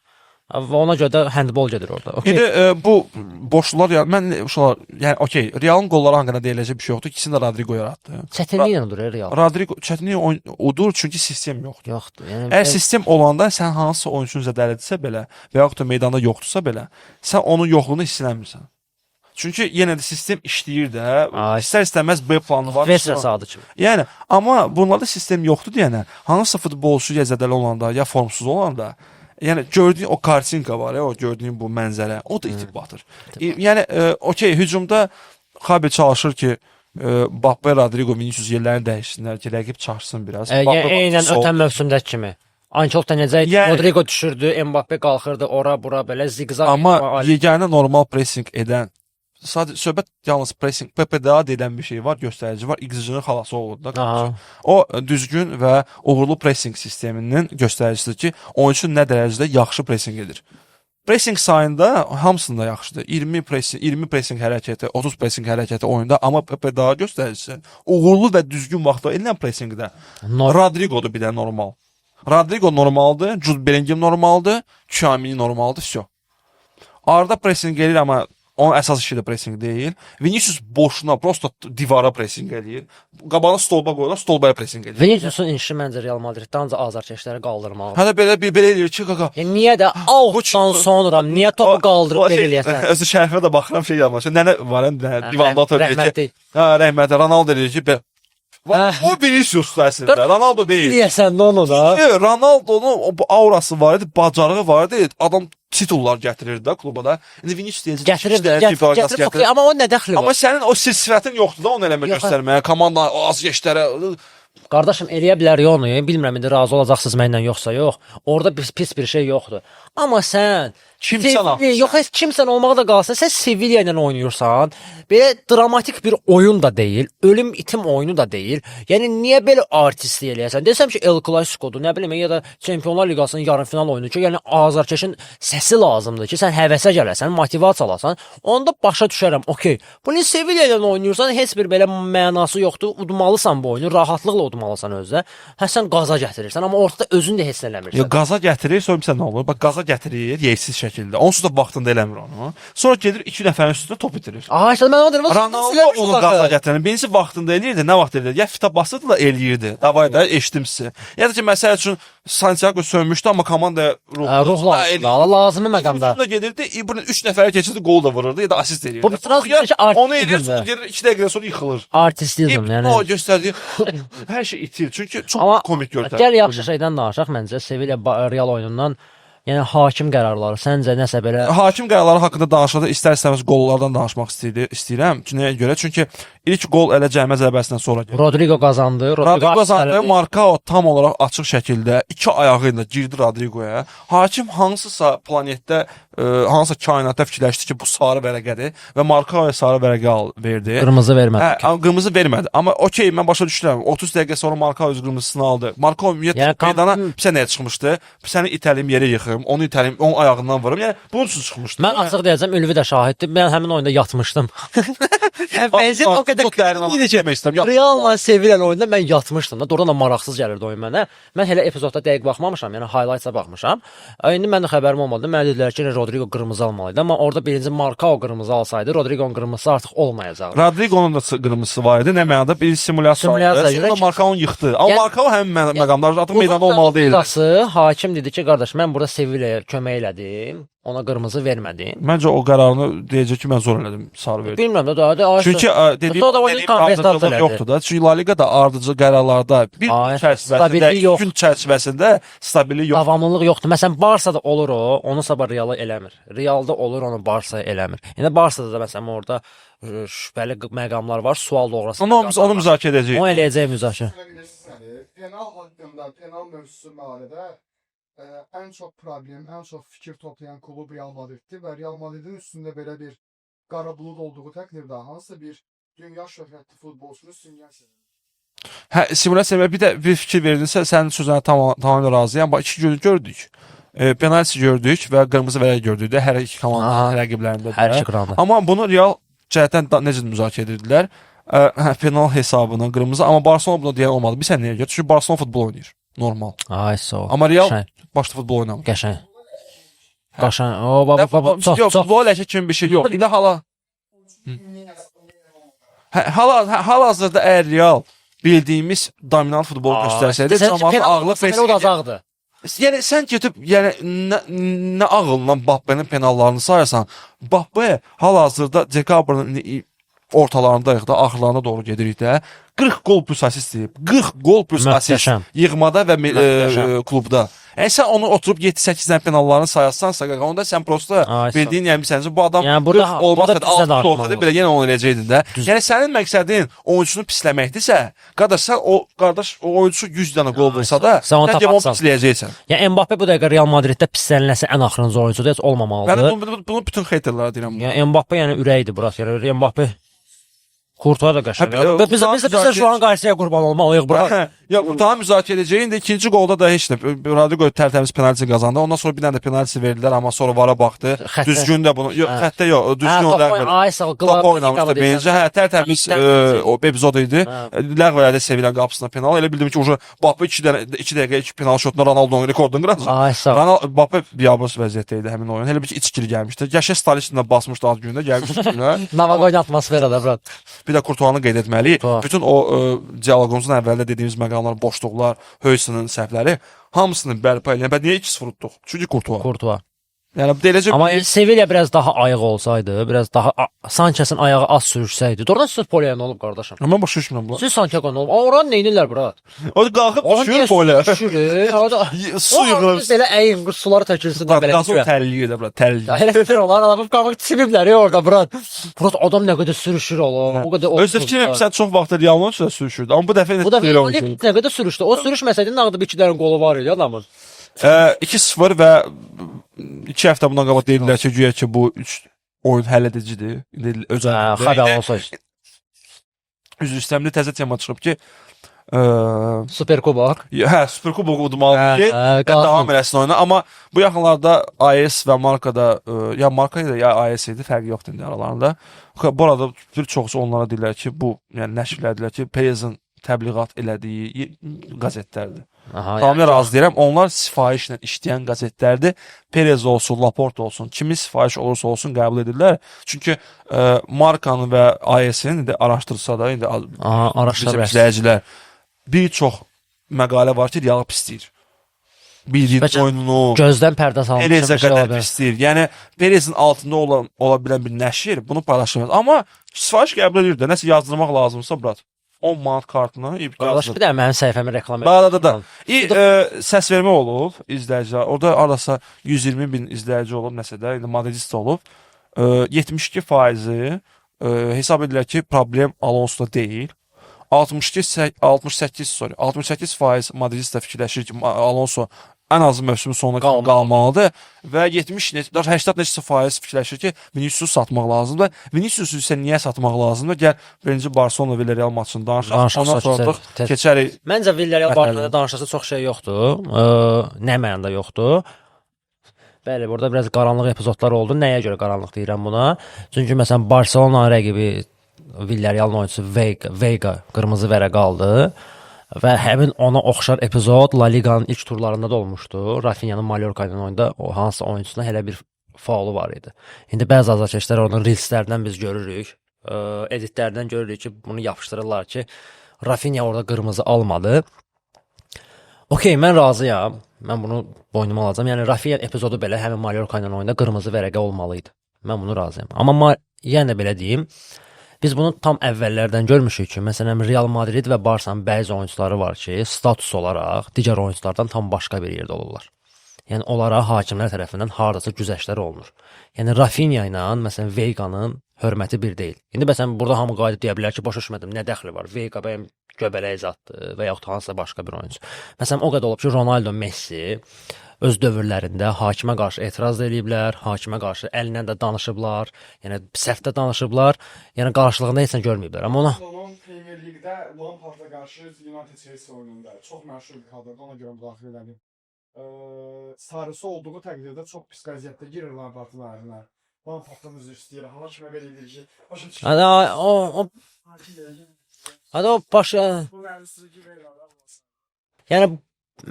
Və ona görə də handbol gedir orada. Okay. İndi bu boşluqlar yəni mən uşaqlar, yəni okey, Realın qolları haqqında deyiləcək bir şey yoxdur. İkisini də Rodrigo yaratdı. Çətinliklə udur Real. Rodrigo çətinlik oyun udur çünki sistem yoxdur. Yoxdur. Yəni Əgər sistem olanda sən hansısa oyunçunu zədələdirsə belə və yaxud da meydanda yoxdursa belə, sən onun yoxluğunu hiss eləmirsən. Çünki yenə də sistem işləyir də. Ay. İstər-istəməz B planı var. Vesra sadı kimi. Yəni amma bunlarda sistem yoxdur deyənə, hansısa futbolçu ya zədəli olanda, ya formsuz olanda, yəni gördüyün o kartinka var ya, o gördüyün bu mənzərə, o da itib batır. Yəni okey, hücumda Xabi çalışır ki, Mbappe, Rodrigo, Vinicius yerlərini dəyişsinlər ki, rəqib çaşsın biraz. Yəni Mbappe eynən sol. ötən mövsümdəki kimi. Ancelotti necə idi? Yəni- Rodrigo düşürdü, Mbappe qalxırdı, ora bura belə ziqzaq. Amma yeganə normal pressing edən sadəcə söhbət yalnız pressing PPDA deyilən bir şey var, göstərici var. XG-nin xalası olur da. Aha. O düzgün və uğurlu pressing sisteminin göstəricisidir ki, oyunçu nə dərəcədə yaxşı pressing edir. Pressing sayında hamısında yaxşıdır. 20 pressing, 20 pressing hərəkəti, 30 pressing hərəkəti oyunda, amma PPDA göstəricisi uğurlu və düzgün vaxtda edilən pressingdə Rodrigo'dur bir də normal. Rodrigo normaldır, Jude Bellingham normaldır, Tchouaméni normaldır, vəsə. Arda pressing eləyir amma onun əsas işi də pressing deyil. Vinicius boşuna, prosto divara pressing eləyir. Qabağına stolba qoyurlar, stolbaya pressing eləyir. Viniciusun işi məncə Real Madriddə ancaq azarkeşləri qaldırmaq. Hətta belə bir belə eləyir ki, qaqa. Yəni niyə də outdan sonra niyə topu qaldırıb O belə eləyəsən? Özü şərifə də baxıram şey yadıma. Nənə var, nənə divanda oturur deyir ki, Rəhmətli. hə, rəhmətli Ronaldo deyir ki, belə. Hə. O Viniciusdur əslində, Ronaldo deyil. Eləyəsən də onu da. Çünki Ronaldo'nun o bu aurası var idi, bacarığı var idi. Adam titullar gətirirdi də kluba da. İndi Vinicius deyəcək, Gətirir, iki dənə Çempionlar Liqası gətirir, okey, amma o nə dəxli Amma var? sənin o sir sifətin yoxdur da onu eləmə Yox, hə. göstərməyə, komanda az geçlərə. Qardaşım eləyə bilər ya onu, bilmirəm indi razı olacaqsınız mənlə yoxsa yox. Orada pis, pis bir şey yoxdur. Amma sən Kimsən axı Yox, heç kimsən olmağa da qalsın. Sən Sevilla ilə oynayırsan. Belə dramatik bir oyun da deyil, ölüm itim oyunu da deyil. Yəni niyə belə artistlik eləyəsən? Desəm ki, El Clasico-dur, nə bilim ya da Çempionlar Liqasının yarımfinal oyunu ki, yəni azarkeşin səsi lazımdır ki, sən həvəsə gələsən, motivasiya alasan. Onda başa düşərəm. Okey. Bunu Sevilla ilə oynayırsan, heç bir belə mənası yoxdur. Udmalısan bu oyunu, rahatlıqla udmalısan özdə. Hə sən qaza gətirirsən, amma ortada özün də heç nə eləmirsən. Ya qaza gətirir, sonra bilirsən nə olur? Bax qaza gətirir yeysiz şəkildə. Onsuz da vaxtında eləmir onu. Sonra gedir iki nəfərin üstünə top itirir. Ay, işte mən onu deyirəm. Ronaldo onu qaza gətirən. Birincisi vaxtında eləyirdi, nə vaxt eləyirdi? Ya fita basırdı da eləyirdi. Davay da eşitdim sizi. Ya da ki məsəl üçün Santiago sönmüşdü amma komanda ruh Ruh lazımdır. Lazımi məqamda. Üstünə gedirdi, İbrahim 3 nəfərə keçirdi, qol da vururdu ya da asist eləyirdi. Bu biraz Xiyar bir şey artistizmdir. Onu eləyir, sonra gedir 2 dəqiqədən sonra yıxılır. Artistizm, yəni. O göstərdiyi hər şey itir. Çünki çox Amma komik görünür. Gəl yaxşı şeydən danışaq məncə Sevilla Real oyunundan. Yəni hakim qərarları səncə nəsə belə Hakim qərarları haqqında danışanda istər-istəməz qollardan danışmaq istəyirəm. Çünki nəyə görə? Çünki İlk qol elə cərimə zərbəsindən sonra gəldi. Rodrigo qazandı. Rodrigo qazandı. Marcao tam olaraq açıq şəkildə iki ayağı ilə girdi Rodrigoya. Hakim hansısa planetdə, hansısa kainatda fikirləşdi ki, bu sarı vərəqədir və Marcaoya sarı vərəqə verdi. Qırmızı vermədi. Hə, amma qırmızı vermədi. Amma okey, mən başa düşürəm. 30 dəqiqə sonra Marcao öz qırmızısını aldı. Marcao ümumiyyətlə Yəni meydana sən nəyə çıxmışdı? Səni itəliyim, yerə yıxım, onu itəliyim, onun ayağından vurum. Yəni bunun üçün çıxmışdı. Mən açıq deyəcəm, Ülvi də şahiddir. Mən həmin oyunda yatmışdım. Yəni vəziyyət o qədər çox dərin idi ki, demək istəyirəm. Realla sevilən oyunda mən yatmışdım da. Doğrudan da maraqsız gəlirdi oyun mənə. Mən elə epizodda dəqiq baxmamışam, yəni highlightsa baxmışam. İndi mənim də xəbərim olmadı. Mənə dedilər ki, Rodrigo qırmızı almalı idi. Amma orada birinci Marcao qırmızı alsaydı, Rodrigo'nun qırmızısı artıq olmayacaqdı. Rodrigo'nun da qırmızısı var idi. Nə mənada bir simulyasiya. Simulyasiya Sonra görə- Marcao yıxdı. Amma Yəni- Marcao həmin məqamda artıq meydanda olmalı deyildi. Qısası, hakim dedi ki, qardaş, mən burada Sevilla'ya kömək elədim. Ona qırmızı vermədim. Məncə o qərarını deyəcək ki, mən zor elədim, sarı verdim. Bilmirəm də daha da. Çünki dediyim, Sonra da oyunu dediyim kompensasiya ardıcıllıq elədi. yoxdur da. Çünki La Liqada ardıcıl qərarlarda bir Ay, gün çərçivəsində, stabillik iki yox. gün çərçivəsində stabillik yox. Davamlılıq yoxdur. Məsələn, Barsada olur o, onu sabah Reala eləmir. Realda olur, onu Barsa eləmir. İndi Barsada da məsələn orada şübhəli məqamlar var, sual doğrası. Onu müzakirə edəcəyik. Onu eləyəcək müzakirə. Bilirsiniz, yəni, penal haqqında, penal mövzusu məqalədə ən çox problem, ən çox fikir toplayan klub Real Madriddir və Real Madridin üstündə belə bir qara bulud olduğu təqdirdə hansısa bir dünya şöhrətli futbolçunu simülyasiya edir. Hə, simulyasiya və bir də bir fikir verdinsə, sənin sözünə tamamilə razıyam. Bax, iki günü gördük. Penalti gördük və qırmızı vərəq gördük də hər iki komandanın rəqiblərində də. Hər iki qıranda. Amma bunu Real cəhətdən necə müzakirə edirdilər? Hə, penal hesabına qırmızı, amma Barcelona buna deyən olmadı. Bilirsən niyə görə? Çünki Barcelona futbol oynayır. Normal. Ay sağ ol. Amma Real Qəşəng, başda futbol oynamır. qəşəng. Qəşəng. O baba baba çox yox, çox futbol ləkə kimi bir şey yox. İndi hala hə, hal-hazırda əgər Real bildiyimiz dominant futbol göstərsəydi, camaatın ağlı belə udacaqdı. Yəni sən gedib, yəni nə ağılla Mbappe-nin penallarını sayırsan? Mbappe hal-hazırda dekabrın ortalarındayıq da, axırlarına doğru gedirik də. 40 qol plus assist edib. 40 qol plus assist Möhtəşəm. yığmada və Möhtəşəm. klubda. Yəni sən onu oturub 7-8 dənə penallarını sayarsansa, qaqa, onda sən prosta Ay, sağ ol. bildiyin yəni sən bu adam Yəni burada- 40 olmasa burada da düzə 6 dartmalı. olsaydı belə yenə onu eləyəcəydin də. Yəni sənin məqsədin oyunçunu pisləməkdirsə, qardaş sən o qardaş o oyunçu 100 dənə qol vursa da, sən onu sən onu taparsan. pisləyəcəksən. Yəni Mbappe bu dəqiqə Real Madriddə pislənilməsi ən axırıncı oyuncudur, heç olmamalıdır. Yəni bunu bütün haterlara deyirəm. Yəni Mbappe yəni ürəkdir bura. Yəni Mbappe Kurtuğa da qəşəng. Hə, Biz də şu an Qarsiya qurban olmalıyıq bura. Yox, daha müzakirə edəcəyik. İndi ikinci qolda da heç nə. Rodrigo tərtəmiz penalti qazandı. Ondan sonra bir dənə də penalti verdilər, amma sonra vara baxdı. Xəttə. Düzgün də bunu. Yox, Hə. xəttə yox, düzgün Hə, o top ay sağ ol. Top oynamışdı birinci. Hə, tərtəmiz o epizod idi. Hə. Ləğv elədi Sevilla qapısına penal. Elə bildim ki, uca Mbappe 2 dənə 2 dəqiqə 2 penal şotuna Ronaldo'nun rekordunu qıracaq. Ay sağ ol. Ronaldo Mbappe biabır vəziyyətdə idi həmin oyun. Elə bil ki, içkili gəlmişdi. Yaşa Stalishin də basmışdı ad günündə, gəlmişdi günə. Navagoyun atmosferada brat. Bir də Kurtuanı qeyd etməliyik. Kurtuğa. Bütün o dialoqumuzun əvvəlində dediyimiz məqamlar, boşluqlar, Høysonun səhvləri hamısını bərpa eləyən. Bə niyə 2-0 utduq? Çünki Kurtua. Kurtuğa. Yəni eləcə Amma Sevilla biraz daha ayıq olsaydı, biraz daha Sanchezin ayağı az sürüşsəydi. Doğrudan siz Poleyə nə olub qardaşım? Mən başa düşmürəm bunu. Siz Santiago nə olub? Oranı nə edirlər brat? O qalxıb Oranı düşür niyə polə. Düşür. Orada Su yığılır. Belə əyin suları tökülsün də belə. Qazon tərləyir də bura, tərləyir. Ya elə bir onlar adamı qabaq çimiblər orada brat. Brat adam nə qədər sürüşür ola. O qədər Özü fikrim sən çox vaxt Realın üçün də sürüşürdü. Amma bu dəfə Bu dəfə elə oyuncu. nə qədər sürüşdü. O sürüşməsəydi nağdı bir iki dənə qolu var idi adamın. 2-0 və 2 həftə bundan qabaq deyirdilər ki, güya ki bu 3 oyun həll edicidir. İndi öz Hə, Xabi Alonso. Üzr istəyirəm, təzə tema çıxıb ki, Superkubok. hə, Superkubok udmalı ki, Hə, və davam eləsin oyuna. Amma bu yaxınlarda AS və Marka da, ya Marka idi, ya AS idi, fərqi yoxdur indi aralarında. Bu arada bir çoxsu onlara deyirlər ki, bu, yəni nəşr elədilər ki, Perezin təbliğat elədiyi qəzetlərdir. Aha, Tamamilə razı deyirəm. Onlar sifarişlə işləyən qəzetlərdir. Perez olsun, Laporte olsun, kimin sifariş olursa olsun qəbul edirlər. Çünki Markanın və AS-in indi araşdırsa da indi Aha, araşdıra bizim bilərsən. izləyicilər bir çox məqalə var ki, Realı pisləyir. Bildiyin Bəlkə oyununu Gözdən pərdə salmış Perezə bir şey ola qədər bilər. pisləyir. Yəni Perezin altında ola bilən bir nəşr bunu paylaşılmaz. Amma sifariş qəbul edir də. Nəsə yazdırmaq lazımsa brat. 10 manat kartını Qardaş yazdır. bir də mənim səhifəmi reklam et. Da da da. Səs vermə olub izləyicilər. Orada hardasa 120 min izləyici olub nəsə də, indi Madridist olub. 72%-i Hesab edirlər ki, problem Alonso'da deyil. 62 68 sorry, 68% Madridista fikirləşir ki, Alonso ən azı mövsümün sonuna Qalmalı. qalmalıdır və 70 neçə, 80 neçə faiz fikirləşir ki, Viniciusu satmaq lazımdır. Viniciusu isə niyə satmaq lazımdır? Gəl birinci Barcelona Villarreal maçını danışaq. Danışaq, Ondan sonra tez- artıq tez. keçərik. Məncə Villarreal Mətləbə. barədə danışası çox şey yoxdur. Nə mənada yoxdur. Bəli, burada biraz qaranlıq epizodlar oldu. Nəyə görə qaranlıq deyirəm buna? Çünki məsələn Barcelona rəqibi Villarrealın oyunçusu Vega qırmızı vərəq aldı və həmin ona oxşar epizod La Liqanın ilk turlarında da olmuşdu. Rafinha'nın Mallorca ilə oyunda o hansısa oyunçusuna elə bir faulu var idi. İndi bəzi azarkeşlər onun reelslərdən biz görürük, editlərdən görürük ki, bunu yapışdırırlar ki, Rafinha orada qırmızı almadı. Okey, mən razıyam. Mən bunu boynuma alacağam. Yəni Rafinha epizodu belə həmin Mallorca ilə oyunda qırmızı vərəqə olmalı idi. Mən bunu razıyam. Amma yenə də belə deyim, biz bunu tam əvvəllərdən görmüşük ki, məsələn Real Madrid və Barsanın bəzi oyunçuları var ki, status olaraq digər oyunçulardan tam başqa bir yerdə olurlar. Yəni onlara hakimlər tərəfindən hardasa güzəştlər olunur. Yəni Rafinha ilə məsələn Veiqanın hörməti bir deyil. İndi məsələn burada hamı qayıdıb deyə bilər ki, başa düşmədim, nə dəxli var? Veiqa bəyəm göbələk zaddır və yaxud hansısa başqa bir oyunçu. Məsələn o qədər olub ki, Ronaldo, Messi öz dövrlərində hakimə qarşı etiraz da eləyiblər, hakimə qarşı əllə də danışıblar, yəni səhvdə danışıblar, yəni qarşılığında heç nə görməyiblər. Amma ona Onun Premier Ligdə Lampard'a qarşı United Chelsea oyununda çox məşhur bir kadrdır, ona görə müdaxilə elədim. Sarısı olduğu təqdirdə çox pis vəziyyətdə girir Lampard'ın əlinə. Lampard'dan üzr istəyir, hakimə belə edir ki, başa düşür. Hadi o Hakim deyir ki, hadi o başa bu mövzusu ki, belə olmaz. Yəni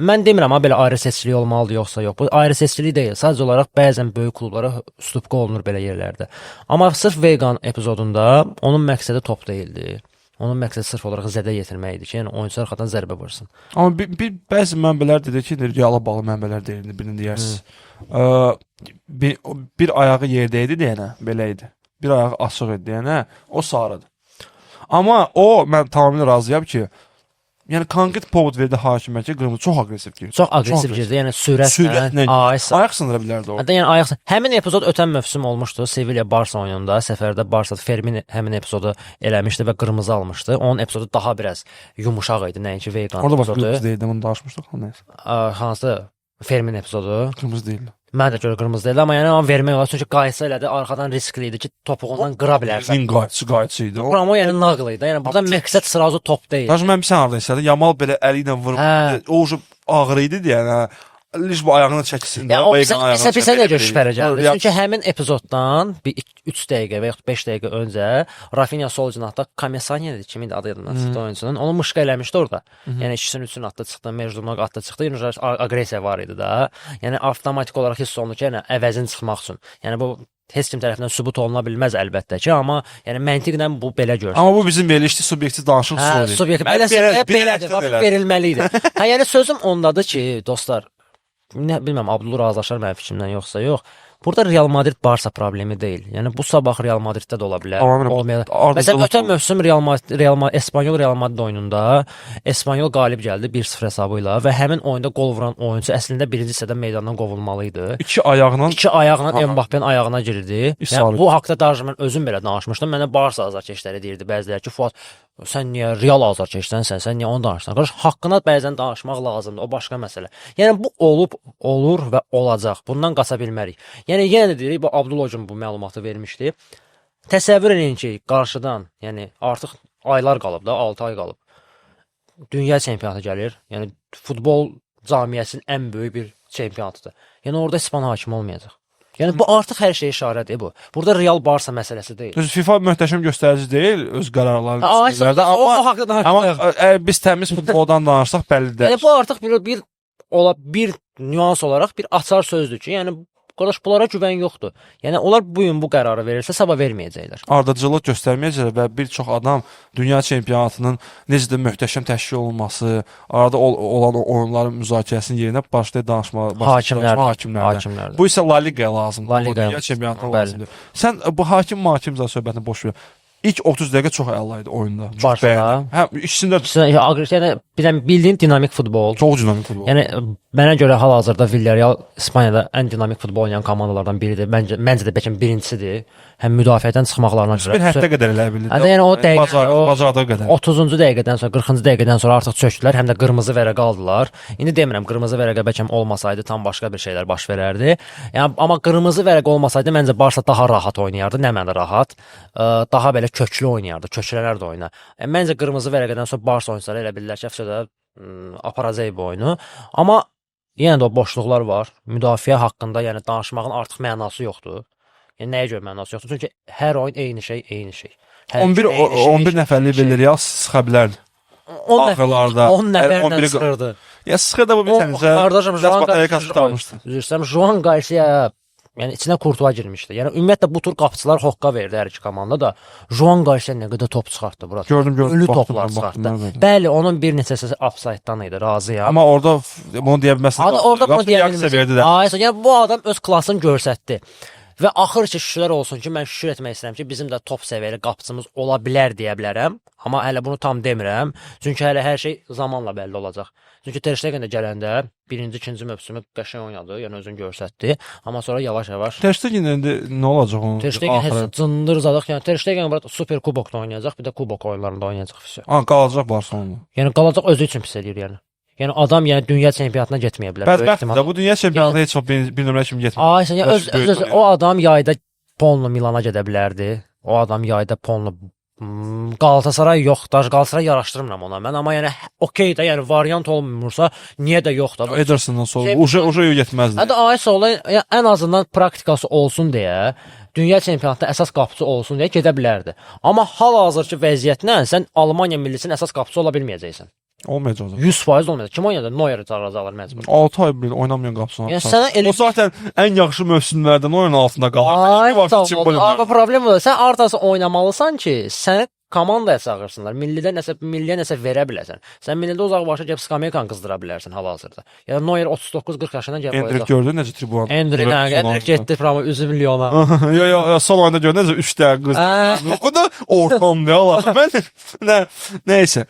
mən demirəm ha belə ayrı seçkilik olmalıdır yoxsa yox. Bu ayrı seçkilik deyil. Sadəcə olaraq bəzən böyük klublara stupka olunur belə yerlərdə. Amma sırf Vegan epizodunda onun məqsədi top deyildi. Onun məqsədi sırf olaraq zədə yetirmək idi ki, yəni oyunçu arxadan zərbə vursun. Amma bir bəzi mənbələr dedi ki, Reala bağlı mənbələr deyildi, birini deyərsiz. Bir ayağı yerdə idi deyənə, belə idi. Bir ayağı açıq idi deyənə, o sarıdır. Amma o mən tamamilə razıyam ki, yəni konkret povod verdi hakimə ki, qırmızı çox aqressiv girdi. Çox aqressiv Çox girdi. Yəni sürətlə, Sürətlə. ay Ayaq sındıra bilərdi o. Hətta yəni ayaq həmin epizod ötən mövsüm olmuşdu. Sevilla Barsa oyununda səfərdə Barsa Fermin həmin epizodu eləmişdi və qırmızı almışdı. Onun epizodu daha biraz yumşaq idi, nəinki Vegan Orada bax epizodu. qırmızı deyildi, bunu danışmışdıq. Ha, nəysə. Hansı Fermin epizodu? Qırmızı deyildi. Mən də görə qırmızı deyildi, amma yəni onu vermək olar çünki qayıtsa elədi, arxadan riskli idi ki, topuğundan qıra bilərsən. Fermin qayıtçı idi. O. Ramo yəni naql idi. Yəni burada məqsəd sırazu top deyil. Daşı mən bir sən hardan istədim. Yamal belə əli ilə vurub, Hə. o ucu ağrı idi deyən, hə. Liş bu ayağını çəksin. Yəni o də, bizə, Vegan ayağını bizə, bizə nəyə görə çəkir. şübhəli gəldi? Ya- Çünki həmin epizoddan bir 3 dəqiqə və yaxud 5 dəqiqə öncə Rafinha sol cinahda Kamesanya idi, kim idi adı yadımdan çıxdı oyunçunun. Onu mışqa eləmişdi orada. Yəni ikisinin üçün atdı çıxdı, Mejdunog atdı çıxdı. Yəni aqressiya var idi da. Yəni avtomatik olaraq hiss olunur ki, yəni əvəzin çıxmaq üçün. Yəni bu heç kim tərəfindən sübut oluna bilməz əlbəttə ki, amma yəni məntiqlə bu belə görünür. Amma bu bizim verilişli subyektiv danışıq Hə, üsulu. subyektiv. Mən Belə belə- belədir, belə bax, elə. verilməli idi. Hə, yəni sözüm ondadır ki, dostlar, nə bilməm Abdul razılaşar mənim fikrimdən yoxsa yox. Burada Real Madrid Barsa problemi deyil. Yəni bu sabah Real Madriddə də ola bilər, Tamamilə. olmaya. Ardıcılıq Məsələn, ötən olur. mövsüm Real Madrid, Real Madrid, Espanyol Real Madrid oyununda Espanyol qalib gəldi 1-0 hesabı ilə və həmin oyunda qol vuran oyunçu əslində birinci hissədə meydandan qovulmalı idi. İki ayağla İki ayaqla Ha. Mbappénin ayağına girdi. İş Yəni sarı. bu haqda daha mən özüm belə danışmışdım. Mənə Barsa azarkeşləri deyirdi bəziləri ki, Fuad sən niyə Real azarkeşdənsən, sən niyə onu danışırsan? Qardaş, haqqına bəzən danışmaq lazımdır. O başqa məsələ. Yəni bu olub, olur və olacaq. Bundan qaça bilmərik. Yəni yenə də deyirik, bu Abdullah bu məlumatı vermişdi. Təsəvvür eləyin ki, qarşıdan, yəni artıq aylar qalıb da, 6 ay qalıb. Dünya çempionatı gəlir. Yəni futbol camiəsinin ən böyük bir çempionatıdır. Yəni orada İspan hakimi olmayacaq. Yəni bu artıq hər şeyə işarədir bu. Burada Real Barsa məsələsi deyil. Düz FIFA möhtəşəm göstərici deyil öz qərarlarını Ay, üstünlərdə, o, amma o haqda danışmaq. amma əgər biz təmiz futboldan danışsaq bəllidir. Yəni bu artıq bir ola bir nüans olaraq bir açar sözdür ki, yəni qardaş bunlara güvən yoxdur. Yəni onlar bu gün bu qərarı verirsə sabah verməyəcəklər. Ardıcıllıq göstərməyəcəklər və bir çox adam dünya çempionatının necə də möhtəşəm təşkil olunması, arada olan o oyunların müzakirəsinin yerinə başlayır danışmağa, başlayır Hakimlər. danışmağa hakimlərdən. Hakimlərdən. Bu isə La Liqaya lazımdır. La Liqaya Dünya çempionatına Bəli. lazımdır. Sən bu hakim zə söhbətini boş ver. İlk 30 dəqiqə çox əla idi oyunda. Çox Barsa. bəyəndim. Hə, ikisində İkisində aqressiv, yəni Bir də bildiyin dinamik futbol. Çox dinamik futbol. Yəni mənə görə hal-hazırda Villarreal İspaniyada ən dinamik futbol oynayan komandalardan biridir. Məncə də bəlkə birincisidir. Həm müdafiədən çıxmaqlarına görə. Bir həddə qədər elə bildi. Hətta yəni o dəqiqə o bacardığı qədər. 30-cu dəqiqədən sonra, 40-cı dəqiqədən sonra artıq çökdülər, həm də qırmızı vərəqə aldılar. İndi demirəm qırmızı vərəqə bəlkə olmasaydı tam başqa bir şeylər baş verərdi. Yəni amma qırmızı vərəqə olmasaydı məncə Barsa daha rahat oynayardı, nə mənada rahat. Daha belə köklü oynayardı, köklənərdi oyuna. Məncə qırmızı vərəqədən sonra Barsa oyunçuları elə bildilər ki, əfsə aparacaq bu oyunu. Amma yenə də o boşluqlar var. Müdafiə haqqında yəni danışmağın artıq mənası yoxdur. Yəni nəyə görə mənası yoxdur? Çünki hər oyun eyni şey, eyni şey. Hər 11 eyni şey, 11 nəfərlik Villarreal sıxa bilərdi. 10 nəfər Axırlarda 10 nəfərlə 11 çıxırdı. Ya sıxır da bu bir sənizə. Qardaşım, Biraz batareykası qurtarmışdı. Üzr istəyirəm, Joan Garcia yəni içinə Kurtuğa girmişdi. Yəni ümumiyyətlə bu tur qapıçılar hoqqa verdi hər iki komanda da. Joan Garcia nə qədər top çıxartdı bura. Gördüm, gördüm. Ölü Baxdım, toplar baxdım, çıxartdı. baxdım. Bəli, onun bir neçəsi offside-dan idi, razıyam. Amma orada bunu deyə bilməzsən. Adı orada bunu deyə bilməzsən. bilməzsən. Ay, yəni bu adam öz klasını göstərdi. Və axır ki, şükürlər olsun ki, mən şükür etmək istəyirəm ki, bizim də top səviyyəli qapıçımız ola bilər deyə bilərəm. Amma hələ bunu tam demirəm. Çünki hələ hər şey zamanla bəlli olacaq. Çünki Ter Stegen də gələndə birinci, ikinci mövsümü qəşəng oynadı, yəni özünü göstərdi. Amma sonra yavaş-yavaş Ter Stegen indi nə olacaq onun? Ter Stegen heç cındır zadaq, yəni Ter Stegen burada super kubokda oynayacaq, bir də kubok oyunlarında oynayacaq. Vəsə. Ha, qalacaq Barselonada. Yəni qalacaq, özü üçün pis eləyir yəni. Yəni adam yəni dünya çempionatına getməyə bilər. Böyük Bədbəxt ehtimal. də bu dünya çempionatında heç vaxt bir nömrə kimi getmir. Ay, sən yəni Öz öz, böyük öz, o adam yayda Ponlu Milana gedə bilərdi. O adam yayda Ponlu Qalatasaray yox, daş Qalatasaray yaraşdırmıram ona mən, amma yəni okey də, yəni variant olmursa, niyə də yox da. Edersondan sonra uje getməzdi. Hətta ay ola, yəni ən azından praktikası olsun deyə, dünya çempionatında əsas qapıçı olsun deyə gedə bilərdi. Amma hal-hazırki vəziyyətlə sən Almaniya millisinin əsas qapıçısı ola bilməyəcəksən. Olmayacaq o zaman. 100% olmayacaq. Kim oynadı? Neuer çağıracaqlar məcbur. 6 ay belə oynamayan qapısını. Yəni sənə elə O zaten ən yaxşı mövsümlərdən oyun altında qalır. Ay, Var sağ ki, ol. bu Amma problem odur. Sən artıq oynamalısan ki, səni komandaya çağırsınlar. Millidə nəsə, milliyə nəsə verə biləsən. Sən millidə uzaq başa gəlib skameykanı qızdıra bilərsən hal-hazırda. Ya da Neuer 39-40 yaşından gəlib Endrick qoyacaq. gördün necə tribuna. Endrick, hə, Endrick getdi prama üzü milyona. Yo yo yo, son oyunda gördün necə 3 dəqiqə qız. Hə. O da ortam ne Allah. Mən nə nəysə.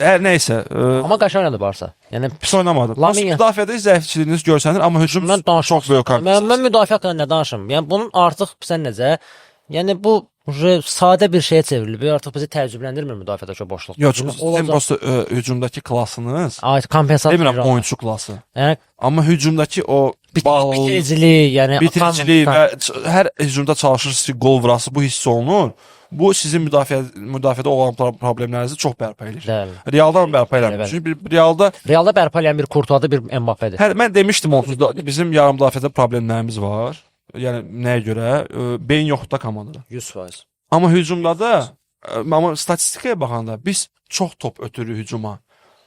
Hər nəysə. Amma qəşəng oynadı Barsa. Yəni Pis oynamadı. Lamine- Müdafiədə zəifçiliyiniz görsənir, amma hücum Mən danışım. çox böyük Mən müdafiə haqqında nə danışım? Yəni bunun artıq sən necə? Yəni bu uje sadə bir şeyə çevrilib. Artıq bizi təəccübləndirmir müdafiədəki o boşluq. Yox, çünki sizin Olacaq. prosta hücumdakı klasınız, Ay, kompensasiya. demirəm oyunçu klası, Yəni amma hücumdakı o bağlılıq, bitiriciliyi, yəni bitiriciliyi və hər hücumda çalışırsınız ki, qol vurası bu hiss olunur. Bu sizin müdafiədə olan problemlərinizi çox bərpa eləyir. Bəli. Realdan bərpa eləmir. Bəli. Çünki bir Realda Realda bərpa eləyən bir Courtois-da bir Mbappe-dir. hər mən demişdim onsuz da bizim yarım müdafiədə problemlərimiz var. Yəni nəyə görə? Beyin yoxdur da komandada. 100%. Amma hücumda da, amma statistikaya baxanda biz çox top ötürürük hücuma.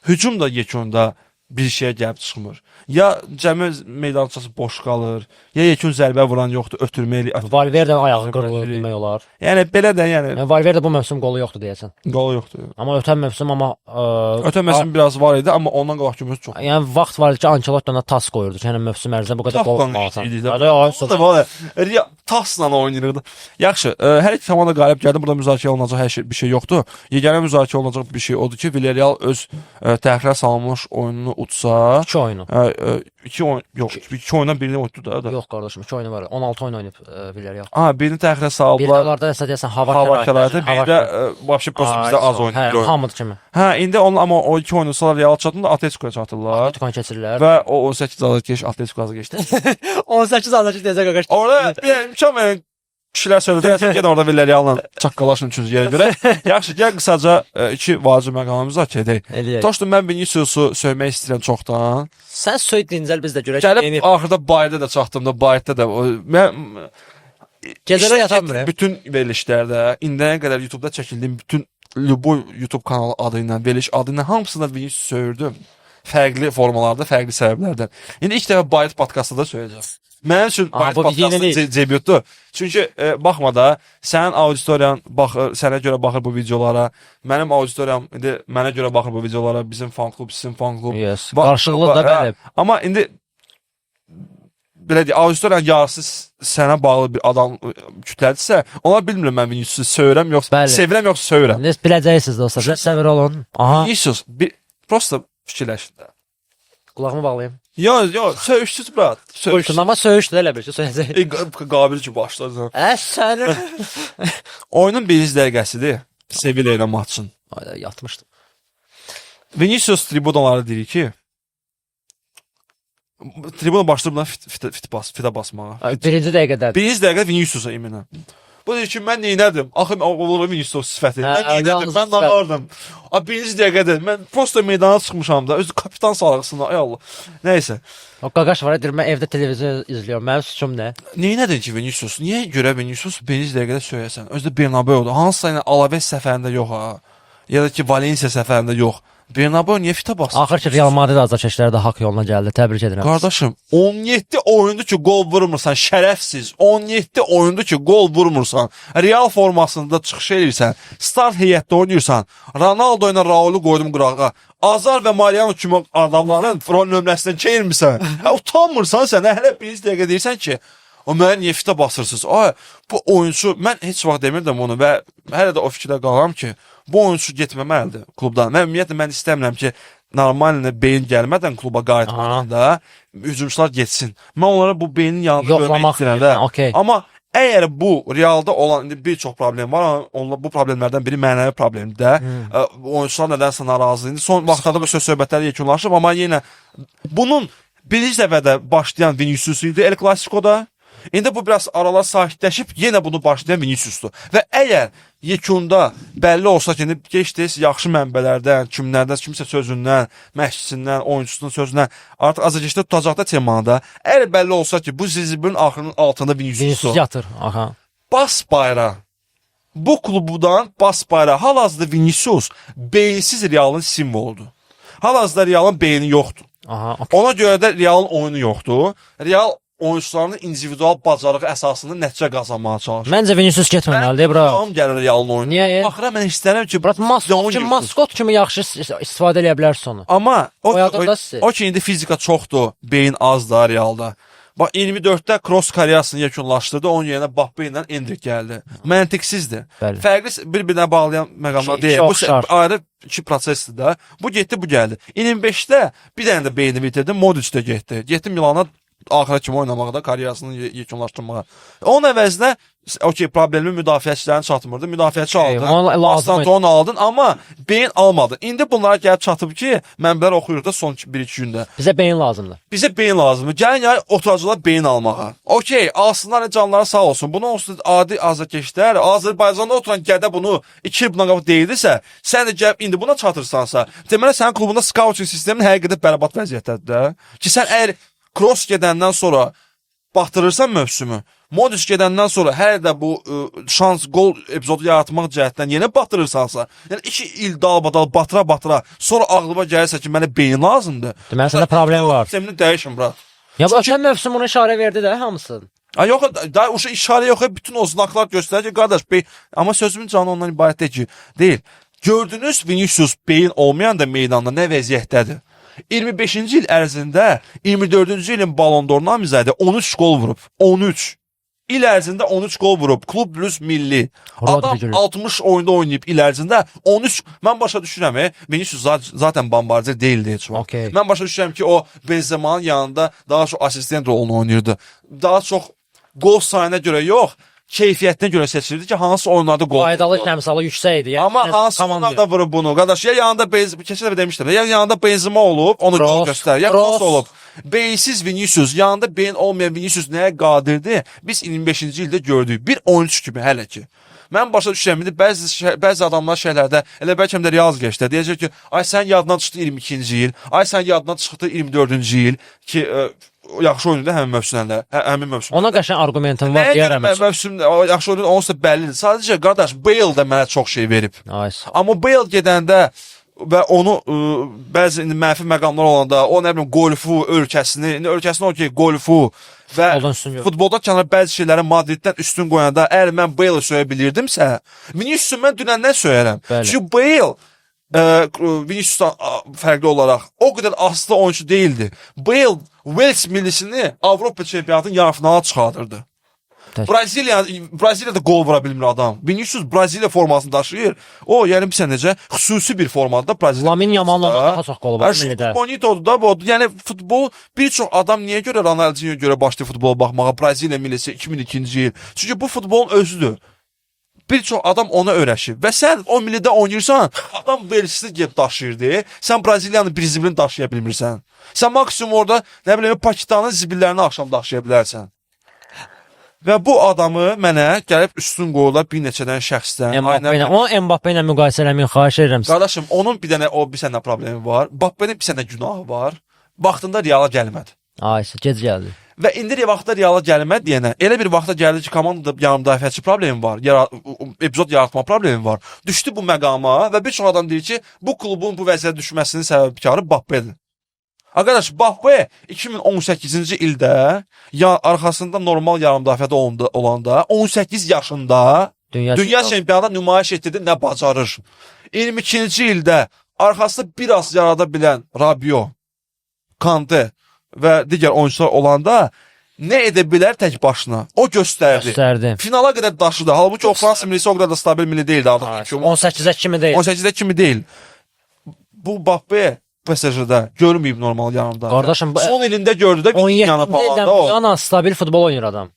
Hücum da yekunda bir şeyə gəlib çıxmır. Ya cəmi meydançası boş qalır, ya yekun zərbə vuran yoxdur, ötürmə elə. Valverde ayağı qırılır demək olar. Yəni belə də yəni Yəni Valverde bu mövsüm qolu yoxdur deyəsən. qolu yoxdur. Amma ötən mövsüm amma Ötən mövsüm biraz var idi, amma ondan qabaqki mövsüm çox. Yəni vaxt var idi ki, Ancelotti ona tas qoyurdu ki, yəni mövsüm ərzində bu qədər qol Tasla atmalısan. işləyirdi. Hadi, ay, O da valla Tasla oynayırdı. Yaxşı, hər iki komanda qalib gəldi. Burada müzakirə olunacaq hər şey bir şey yoxdur. Yeganə müzakirə olunacaq bir şey odur ki, Villarreal öz təxirə salınmış oyununu utsa, İki oyunu. İki oyun yox, iki oyundan birini utdu da. Yox qardaşım, iki oyunu var. 16 oyun oynayıb Villarreal. Ha, birini təxirə Bir saldılar. onlarda nəsə deyəsən hava, Hava şəraiti, hava bir də vəbşi prosta bizdə az Hə, oynayır. hamı kimi. Hə, indi onun amma o iki oyunu sonra Real çatında Atletico'ya çatırlar. Atletico keçirlər. Və o 18 azarkeş Atletico azı keçdi. 18 azarkeş deyəcək qardaş. Orada bir imkan verin kişilər söylədi. Yenə orada Villarreal'la çaqqalaşın üçüncü yerə görə. Yaxşı, gəl qısaca iki vacib məqamı müzakirə edək. Eləyək. Dostum, mən Viniciusu söymək istəyirəm çoxdan. Sən söy dincəl biz də görək. Gəlib Eyni. axırda Bayerdə də çatdım da, Bayerdə də mən Gecələr yatamır. Bütün verilişlərdə, indiyənə qədər YouTube-da çəkildiyim bütün Luboy YouTube kanalı adı ilə, veriliş adı ilə hamısında Vinicius söyürdüm. Fərqli formalarda, fərqli səbəblərdən. İndi ilk dəfə Bayt podkastda da söyləyəcəm. Mənim üçün Aha, Bayt bu bir podkastı yenilik. debyutdur. Çünki baxma da, sənin auditoriyan baxır, sənə görə baxır bu videolara. Mənim auditoriyam indi mənə görə baxır bu videolara. Bizim fan klub, sizin fan klub. Yes. Bax- Qarşılıqlı da hə, bəli. Amma indi belə deyək, auditoriyanın yarısı sənə bağlı bir adam kütlədirsə, onlar bilmirəm mən Viniciusu söyürəm yoxsa Bəli. sevirəm yoxsa söyürəm. Nə biləcəksiniz dostlar. Biraz səbir olun. Aha. Vinicius bir Prosta fikirləşin də. Qulağımı bağlayım. Yox, yox, söyüşsüz brat. Söyüşsüz. Buyursun, amma söyüşdü elə bir şey söyləyəcək. Qabil ki başladı. Ə sənin. Oyunun birinci dəqiqəsidir. Sevilla ilə maçın. Ay, yatmışdım. Vinicius tribunalara deyir ki, tribuna başlayır buna fit, fit, fit bas, fitə basmağa. Ay, birinci dəqiqədə. Birinci dəqiqə Viniciusa iminə. Bu deyir ki, mən neynədim? Axı olur Vinicius sifəti. Hə, Mən neynədim? yalnız Mən sifət. nağardım. A birinci dəqiqədə mən prosta meydana çıxmışam da. Özü kapitan sarğısına. Ay Allah. Nəysə. O qaqaş var, deyir, mən evdə televizor izliyorum. Mənim suçum nə? Neynədin ki Vinicius? Niyə görə Vinicius birinci dəqiqədə söyəsən? Özü də Bernabeu-da. Hansısa ilə Alaves səfərində yox ha. Ya da ki Valencia səfərində yox. Bernabeu niyə fitə basır? Axır ki Real Madrid azarkeşləri də haqq yoluna gəldi. Təbrik edirəm. Qardaşım, 17 oyundur ki qol vurmursan, şərəfsiz. 17 oyundur ki qol vurmursan. Real formasında çıxış eləyirsən. Start heyətdə oynayırsan. Ronaldo ilə Raulu qoydum qırağa. Azar və Mariano kimi adamların rol nömrəsindən keçmirsən. Hə, utanmırsan sən. Hələ birinci dəqiqə deyirsən ki, o mənə niyə fitə basırsınız? Ay, bu oyunçu mən heç vaxt demirdim onu və hələ də o fikirdə qalıram ki, bu oyunçu getməməlidir klubdan. Mən ümumiyyətlə mən istəmirəm ki, normal beyin gəlmədən kluba qayıtmadan da hücumçular getsin. Mən onlara bu beynin yanında görmək Yoxlamaq. istəyirəm də. Hə, okey. Amma əgər bu Realda olan indi bir çox problem var, amma onlar bu problemlərdən biri mənəvi problemdir də. Oyunçular nədənsə narazı. İndi son vaxtlarda bu söz söhbətləri yekunlaşıb, amma yenə bunun birinci dəfədə başlayan Vinicius idi El Clasico-da. İndi bu biraz aralar sakitləşib, yenə bunu başlayan Viniciusdur. Və əgər yekunda bəlli olsa ki, indi gec-tez yaxşı mənbələrdən, kimlərdən, kimsə sözündən, məşqçisindən, oyunçusunun sözündən artıq azarkeşdə tutacaq da temanı da. Əgər bəlli olsa ki, bu zizibin axırının altında Viniciusdur. Vinicius yatır. Aha. Bas bayrağı. Bu klubudan bas bayrağı. Hal-hazırda Vinicius beyinsiz Realın simvoludur. Hal-hazırda Realın beyni yoxdur. Aha. Okey. Ona görə də Realın oyunu yoxdur. Real oyunçularının individual bacarığı əsasında nəticə qazanmağa çalışır. Məncə Vinicius getməməlidir bura. Tamam gəlir Realın oyunu. Niyə? Axıra mən istəyirəm ki, Brat maskot Oyun kimi, yoxdur. maskot kimi yaxşı istifadə eləyə bilərsən onu. Amma o, Oyadır da sizi. o ki indi fizika çoxdur, beyin az da Realda. Bax 24-də Kroos karyerasını yekunlaşdırdı, onun yerinə Mbappe ilə Endrick gəldi. Məntiqsizdir. Bəli. Fərqli bir-birinə bağlayan məqamlar İki deyil. Bu oxşar. ayrı iki prosesdir də. Bu getdi, bu gəldi. 25-də bir dənə də beynini bitirdi, Modric də getdi. Getdi Milana axıra kimi oynamağa da karyerasını yekunlaşdırmağa. Onun əvəzinə okey, problemli müdafiəçilərin çatmırdı. Müdafiəçi aldın. Ona lazım idi. Aslan aldın, amma beyin almadın. İndi bunlara gəlib çatıb ki, mənbələr oxuyur da son 1-2 gündə. Bizə beyin lazımdır. Bizə beyin lazımdır. Gəlin yay oturacaqlar beyin almağa. Okey, alsınlar canları sağ olsun. Bunu onsuz adi azarkeşlər, Azərbaycanda oturan gədə bunu 2 il bundan qabaq deyildisə, sən də gəlib indi buna çatırsansa, deməli sənin klubunda scouting sistemin həqiqətən bərbad vəziyyətdədir də. Ki sən əgər Kroos gedəndən sonra batırırsan mövsümü. Modric gedəndən sonra hələ də bu şans qol epizodu yaratmaq cəhətdən yenə batırırsansa, yəni 2 il dalbadal batıra-batıra, sonra ağlıma gəlirsə ki, mənə beyin lazımdır. Deməli səndə problem var. Sistemini dəyişin, brat. Ya bu ötən mövsüm ona işarə verdi də hamısı. Ay yox, da o şey işarə yox, bütün o znaklar göstərir ki, qardaş, amma sözümün canı ondan ibarət deyil ki, deyil. Gördünüz Vinicius beyin olmayan da meydanda nə vəziyyətdədir. 25-ci il ərzində 24-cü ilin Ballon d'Or namizədi 13 qol vurub. 13. İl ərzində 13 qol vurub. Klub plus milli. Adam Rodri 60 oyunda oynayıb il ərzində 13. Mən başa düşürəm, Vinicius zaten bombardier deyildi heç vaxt. Okey. Mən başa düşürəm ki, o Benzema'nın yanında daha çox asistent rolunu oynayırdı. Daha çox qol sayına görə yox, keyfiyyətinə görə seçilirdi ki, hansı oyunlarda qol. Faydalı əmsalı yüksək idi. Yəni, Amma hansı komanda oyunlarda vurub bunu? Qardaş, ya yanında Benzema, keçən dəfə demişdim, ya yanında Benzema olub, onu Kroos, göstər, ya Kroos Kroos. olub. Beyinsiz Vinicius, yanında beyin olmayan Vinicius nəyə qadirdir? Biz 25-ci ildə gördük. Bir oyunçu kimi hələ ki. Mən başa düşürəm indi bəzi adamlar şeylərdə elə bəlkə də Real keçdi. Deyəcək ki, ay sən yaddan çıxdı 22-ci il, ay sən yaddan çıxdı 24-cü il ki, yaxşı oynayırdı həmin mövsümdə, həmin mövsüm. Ona qəşəng argumentin var Nəyə görə deyərəm. mövsümdə o yaxşı oynayır, onsuz da bəllidir. Sadəcə qardaş Bale də mənə çox şey verib. Nice. Amma Bale gedəndə və onu bəzi indi mənfi məqamlar olanda, o nə bilim golfu, ölkəsini, indi ölkəsini okey, golfu və Futboldan üstün yox. futboldan kənara bəzi şeyləri Madriddən üstün qoyanda, əgər mən Bale-i söyə bilirdimsə, Vinicius-u mən dünəndən söyərəm. Bəli. Çünki Bale Vinicius'dan fərqli olaraq o qədər asılı oyunçu değildi. Bale Wales millisini Avropa çempionatının yarı finala çıxardırdı. Tək. Braziliyada qol vura bilmir adam. Vinicius Braziliya formasını daşıyır. O, yəni bilirsən necə, xüsusi bir formada Braziliya. Lamin Yamal'la daha çox qolu var millidə. Bonito'dur da bu. Yəni futbol bir çox adam niyə görə Ronaldinho görə başlayır futbola baxmağa Braziliya millisi 2002-ci il. Çünki bu futbolun özüdür. Bir çox adam ona öyrəşib və sən o millidə oynayırsan, adam Velsi gedib daşıyırdı. Sən Braziliyanın bir zibilini daşıya bilmirsən. Sən maksimum orada nə bilim Pakistanın zibillərini axşam daşıya bilərsən. Və bu adamı mənə gəlib üstün qoyurlar bir neçədən şəxsdən. Mbappe ilə, onu Mbappe ilə müqayisə eləməyin, xahiş edirəm. Qardaşım, onun bir dənə o bir sənə problemi var. Mbappenin bir sənə günahı var. Vaxtında Reala gəlmədi. Ay, gec gəldi. Və indi vaxtda Reala gəlmədi deyənə, elə bir vaxta gəldi ki, komandada yarımdəfəçi problemi var, epizod yaratma problemi var. Düşdü bu məqama və bir çox adam deyir ki, bu klubun bu vəziyyətə düşməsinin səbəbkarı Mbappedir. Arkadaş, Mbappe 2018-ci ildə ya arxasında normal yarımdəfədə olanda 18 yaşında Dünya çempionatında nümayiş etdirdi, nə bacarır. 22-ci ildə arxasında biraz yarada bilən Rabiot, Kante və digər oyunçular olanda nə edə bilər tək başına? O göstərdi. Göstərdi. Finala qədər daşıdı. Halbuki o Fransa millisi o qədər də stabil milli deyildi artıq. 18-ə kimi deyil. 18-də kimi deyil. Bu Mbappe PSG-də görməyib normal yanında. Qardaşım, bu Son ilində gördü də 17 Vitinha falan ildən da bu o. yana stabil futbol oynayır adam.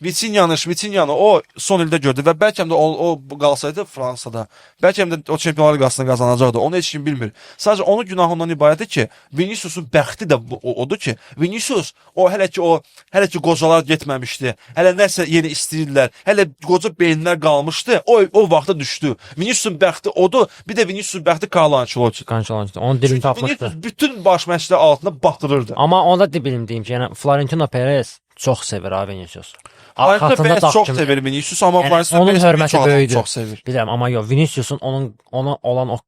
Vitinha o son ildə gördü və bəlkə də o qalsaydı Fransada, bəlkə də o Çempionlar Liqasını qazanacaqdı. Onu heç kim bilmir. Sadəcə onun günahı ondan ibarətdir ki, Viniciusun bəxti də odur ki, Vinicius o hələ ki qocalar getməmişdi. Hələ nəsə yeni istəyirdilər. Hələ qoca beyinlər qalmışdı. O vaxta düşdü. Viniciusun bəxti odur. Bir də Viniciusun bəxti Carlo Ancelotti. Ancelotti onun dilini Çünki tapmışdı. Vinicius bütün baş məşqçilər altında batırırdı. Amma onda da bilim deyim ki, yəni Florentino Perez çox sevir ha Vinicius. Florentino Arxasında Perez dağ çox kimi. sevir Vinicius, amma Yəni Florentino onun Perez bir hörməti çox adamı böyüdü. çox sevir. Bilirəm, amma yox, Viniciusun onun ona olan o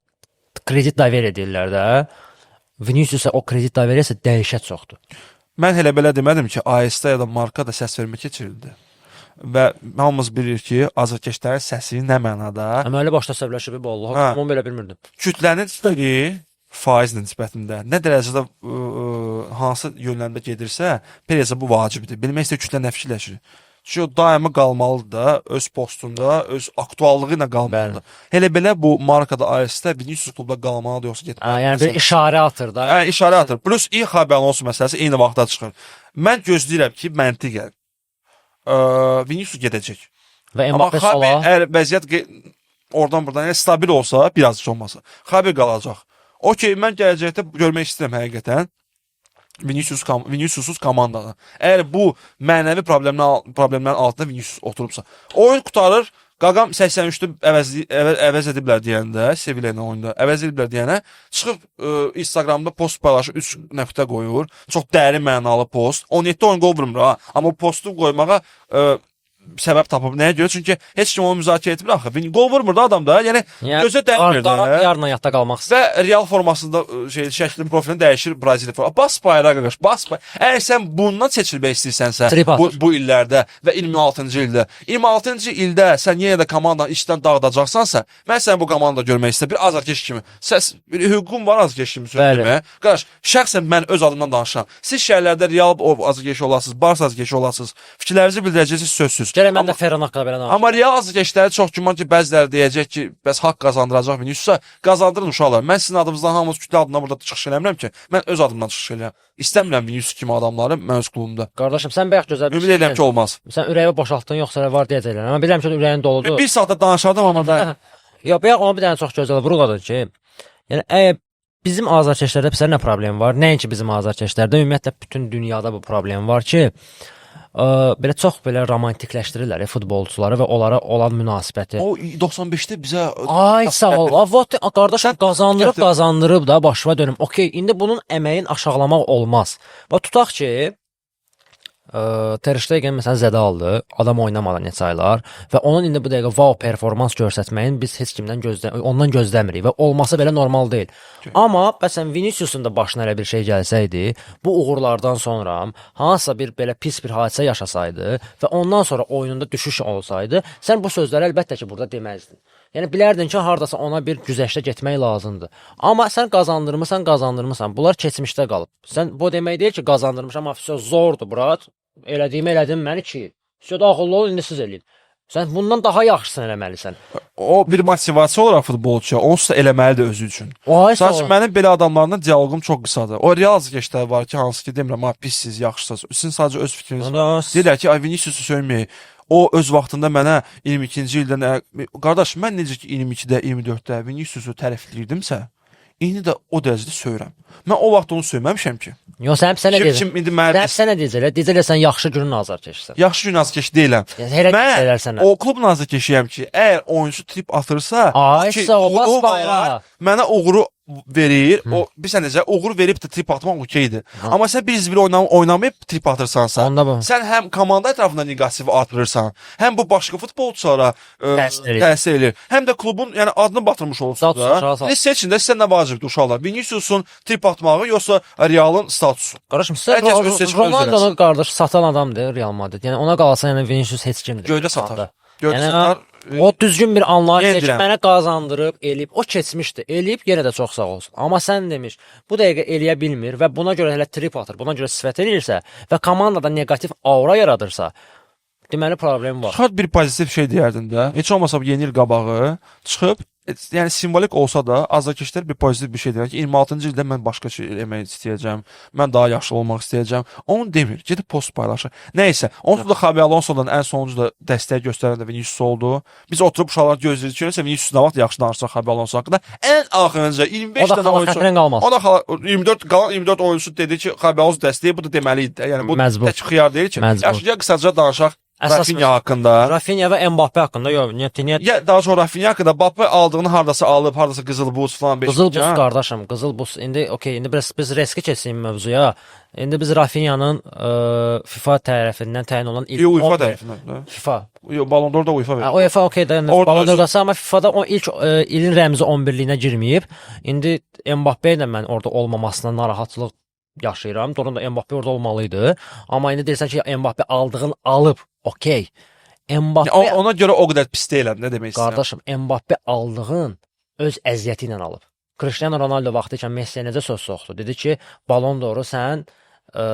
kredit daver edirlər də. Viniciusa o kredit daver etsə dəhşət çoxdur. Mən elə belə demədim ki, AS-da ya da Marka da səs vermə keçirildi. Və hamımız bilirik ki, azarkeşlərin səsi nə mənada? Amma elə başda səbləşib vallahi, Hə. onu belə bilmirdim. Kütlənin fikri faizlə nisbətində nə dərəcədə hansı yönləndə gedirsə, Perezə bu vacibdir. Bilmək istəyir kütlə nə fikirləşir. Çünki o daimi qalmalıdır da, öz postunda, öz aktuallığı ilə qalmalıdır. Elə belə bu Markada AS-də Vinicius klubda qalmalıdır yoxsa Hə, getməlidir. yəni bir işarə atır da. Hə, işarə atır. Plus Xabi Alonso məsələsi eyni vaxtda çıxır. Mən gözləyirəm ki, məntiqən Vinicius gedəcək. Və Amma Mbappe Xabi sola. əgər vəziyyət oradan buradan yəni stabil olsa, biraz heç olmasa, Xabi qalacaq. Okey, mən gələcəkdə görmək istəyirəm həqiqətən. Viniciussuz komandanı. Əgər bu mənəvi problemlərin altında Vinicius oturubsa, oyun qurtarır. Qaqam 83-də əvəz ediblər deyəndə, Sevilla ilə oyunda əvəz ediblər deyənə çıxıb Instagramda post paylaşır, 3 nöqtə qoyur. Çox dərin mənalı post. 17 oyun qol vurmur ha, amma o postu qoymağa səbəb tapıb. Nəyə görə? Çünki heç kim onu müzakirə etmir axı. Qol vurmur da adam da. Yəni gözə dəymir də. Yarına yadda qalmaq istəyir. Və Real formasında şəklin profilini dəyişir Braziliya forması. Bas bayrağa qardaş, bas bayrağa. Əgər sən bundan seçilmək istəyirsənsə, bu illərdə və 26-cı ildə, 26-cı ildə sən yenə də komandanı içdən dağıdacaqsansa, mən səni bu komandada görmək istəyirəm. Bir azarkeş kimi. Səs bir hüququm var azarkeş kimi söyləməyə. Qardaş, şəxsən mən öz adımdan danışıram. Siz şəhərlərdə Real azarkeşi olasınız, Barsa azarkeşi olasınız. Fikirlərinizi bildirəcəksiniz sözsüz. Gərək mən də Ferran haqqında belə danışım. Amma Real azarkeşləri çox güman ki, bəziləri deyəcək ki, bəs haqq qazandıracaq Viniciusa. Qazandırın uşaqlar. Mən sizin adınızdan hamınız kütlə adından burada çıxış eləmirəm ki, mən öz adımdan çıxış eləyirəm. İstəmirəm Vinicius kimi adamları mən öz klubumda. Qardaşım, sən bayaq gözəl bir Ümid edirəm ki, olmaz. Sən ürəyi boşaltdın, yoxsa var deyəcəklər. Amma bilirəm ki, ürəyin doludur. Bir saatda danışardım amma da. Yox, bayaq ona bir dənə çox gözəl vurğuladı ki, yəni əgər bizim azarkeşlərdə bizə nə problem var? Nəinki bizim azarkeşlərdə, ümumiyyətlə bütün dünyada bu problem var ki, belə çox belə romantikləşdirirlər futbolçuları və onlara olan münasibəti. O 95-də bizə Ay sağ ol. Vot qardaşım qazandırıb da başıma dönüm. Okey, indi bunun əməyin aşağılamaq olmaz. Bax tutaq ki, Ter Stegen məsələn zədə aldı. Adam oynamadı neçə aylar və onun indi bu dəqiqə wow performans göstərməyin biz heç kimdən ondan gözləmirik və olması belə normal deyil. Okay. Amma məsələn Viniciusun da başına elə bir şey gəlsəydi, bu uğurlardan sonra hansısa bir belə pis bir hadisə yaşasaydı və ondan sonra oyununda düşüş olsaydı, sən bu sözləri əlbəttə ki, burada deməzdin. Yəni bilərdin ki, hardasa ona bir güzəştə getmək lazımdır. Amma sən qazandırmısan. Bunlar keçmişdə qalıb. Sən bu demək deyil ki, qazandırmışam, amma vəsə zordur, brat. Elədiyimi elədim, məni ki. Sizə də ağıllı olun, indi siz eləyin. Sən bundan daha yaxşısını eləməlisən. O bir motivasiya olaraq futbolçuya, onsuz da eləməlidir özü üçün. O Sadəcə mənim belə adamlarla dialoqum çox qısadır. O real azarkeşlər var ki, hansı ki demirəm, ha pissiz, yaxşısınız. Sizin sadəcə öz fikriniz. Deyirlər ki, ay Viniciusu söyməyək. O öz vaxtında mənə 22-ci ildə nə qardaş, mən necə ki 22-də, 24-də Viniciusu tərifləyirdimsə, indi də o dərəcədə söyürəm. Mən o vaxt onu söyməmişəm ki. Yox, sən sənə Kim, deyəcəm. kim indi mənə Sən sənə deyəcəklər, deyəcəklər sən yaxşı günün azarkeşisən. yaxşı gün azarkeş deyiləm. Yəni elə Mən deyirlər sənə. o klub azarkeşiyəm ki, əgər oyunçu trip atırsa, Ay, ki, sağ ol, uğuru bas var, bayrağa. mənə uğuru verir. O bir sən necə uğur verib də trip atmaq okeydir. Amma sən bir bir oynamayıb trip atırsansa, Onda bu. sən həm komanda ətrafında neqativi artırırsan, həm bu başqa futbolçulara Təsir eləyir. təsir eləyir. Həm də klubun yəni adını batırmış olursun Status aşağı da. sal. İndi seçin də sizə nə vacibdir uşaqlar? Viniciusun trip atmağı yoxsa Realın statusu? Qardaşım, sizə Hər kəs öz seçimini özü Ronaldonu qardaş satan adamdır Real Madrid. Yəni ona qalsa yəni Vinicius heç kimdir. Göydə satar. Göydə Yəni, satar. O düzgün bir anlayış Yenə ki, deyirəm. mənə qazandırıb, eləyib, o keçmişdi. Eləyib yenə də çox sağ olsun. Amma sən demiş, bu dəqiqə eləyə bilmir və buna görə hələ trip atır, buna görə sifət eləyirsə və komandada neqativ aura yaradırsa, deməli problem var. Çıxart bir pozitiv şey deyərdin də. Heç olmasa bu yeni il qabağı çıxıb yəni simvolik olsa da azarkeşlər bir pozitiv bir şey deyər ki, 26-cı ildə mən başqa şey eləmək istəyəcəm. Mən daha yaxşı olmaq istəyəcəm. Onu demir. Gedib post paylaşır. Nəysə, onsuz da Xabi Alonso'dan ən sonuncu da dəstək göstərən də Vinicius oldu. Biz oturub uşaqlar gözləyirik ki, görəsən Vinicius nə vaxt yaxşı danışacaq Xabi Alonso haqqında. Ən axırıncı 25 O da dənə xala oyunçu xətrin qalmaz. O da xala 24 qalan 24 oyunçu dedi ki, Xabi Alonso dəstəyi bu da deməli idi də. Yəni bu Məcbur. tək xiyar deyil ki. Məcbur. Yaxşı, gəl qısaca danışaq Əsas Rafinha haqqında. Rafinha və Mbappe haqqında yox, niyə Ya daha çox Rafinha haqqında Mbappe aldığını hardasa alıb, hardasa qızıl buz falan beş. Qızıl buz qardaşım, qızıl buz. İndi okey, indi biraz biz riski keçsək mövzuya. İndi biz Rafinhanın FIFA tərəfindən təyin olunan ilk Yox, UEFA 11 tərəfindən. də. FIFA. Yox, Ballon d'Or da UEFA verir. Ha, UEFA okey də, yəni Orada Ballon d'Or öz- qalsa, amma FIFA-da o ilk ilin rəmzi 11-liyinə girməyib. İndi Mbappe ilə mən orada olmamasına narahatlıq yaşayıram. Doğrudan da Mbappe orada olmalı idi. Amma indi deyirsən ki, Mbappe aldığın alıb. Okey. Mbappe Yəni, ona görə o qədər pis deyiləm, nə demək istəyirəm. Qardaşım, Mbappe aldığın öz əziyyəti ilə alıb. Cristiano Ronaldo vaxtı ikən Messiyə necə söz soxdu? Dedi ki, Ballon d'Oru sən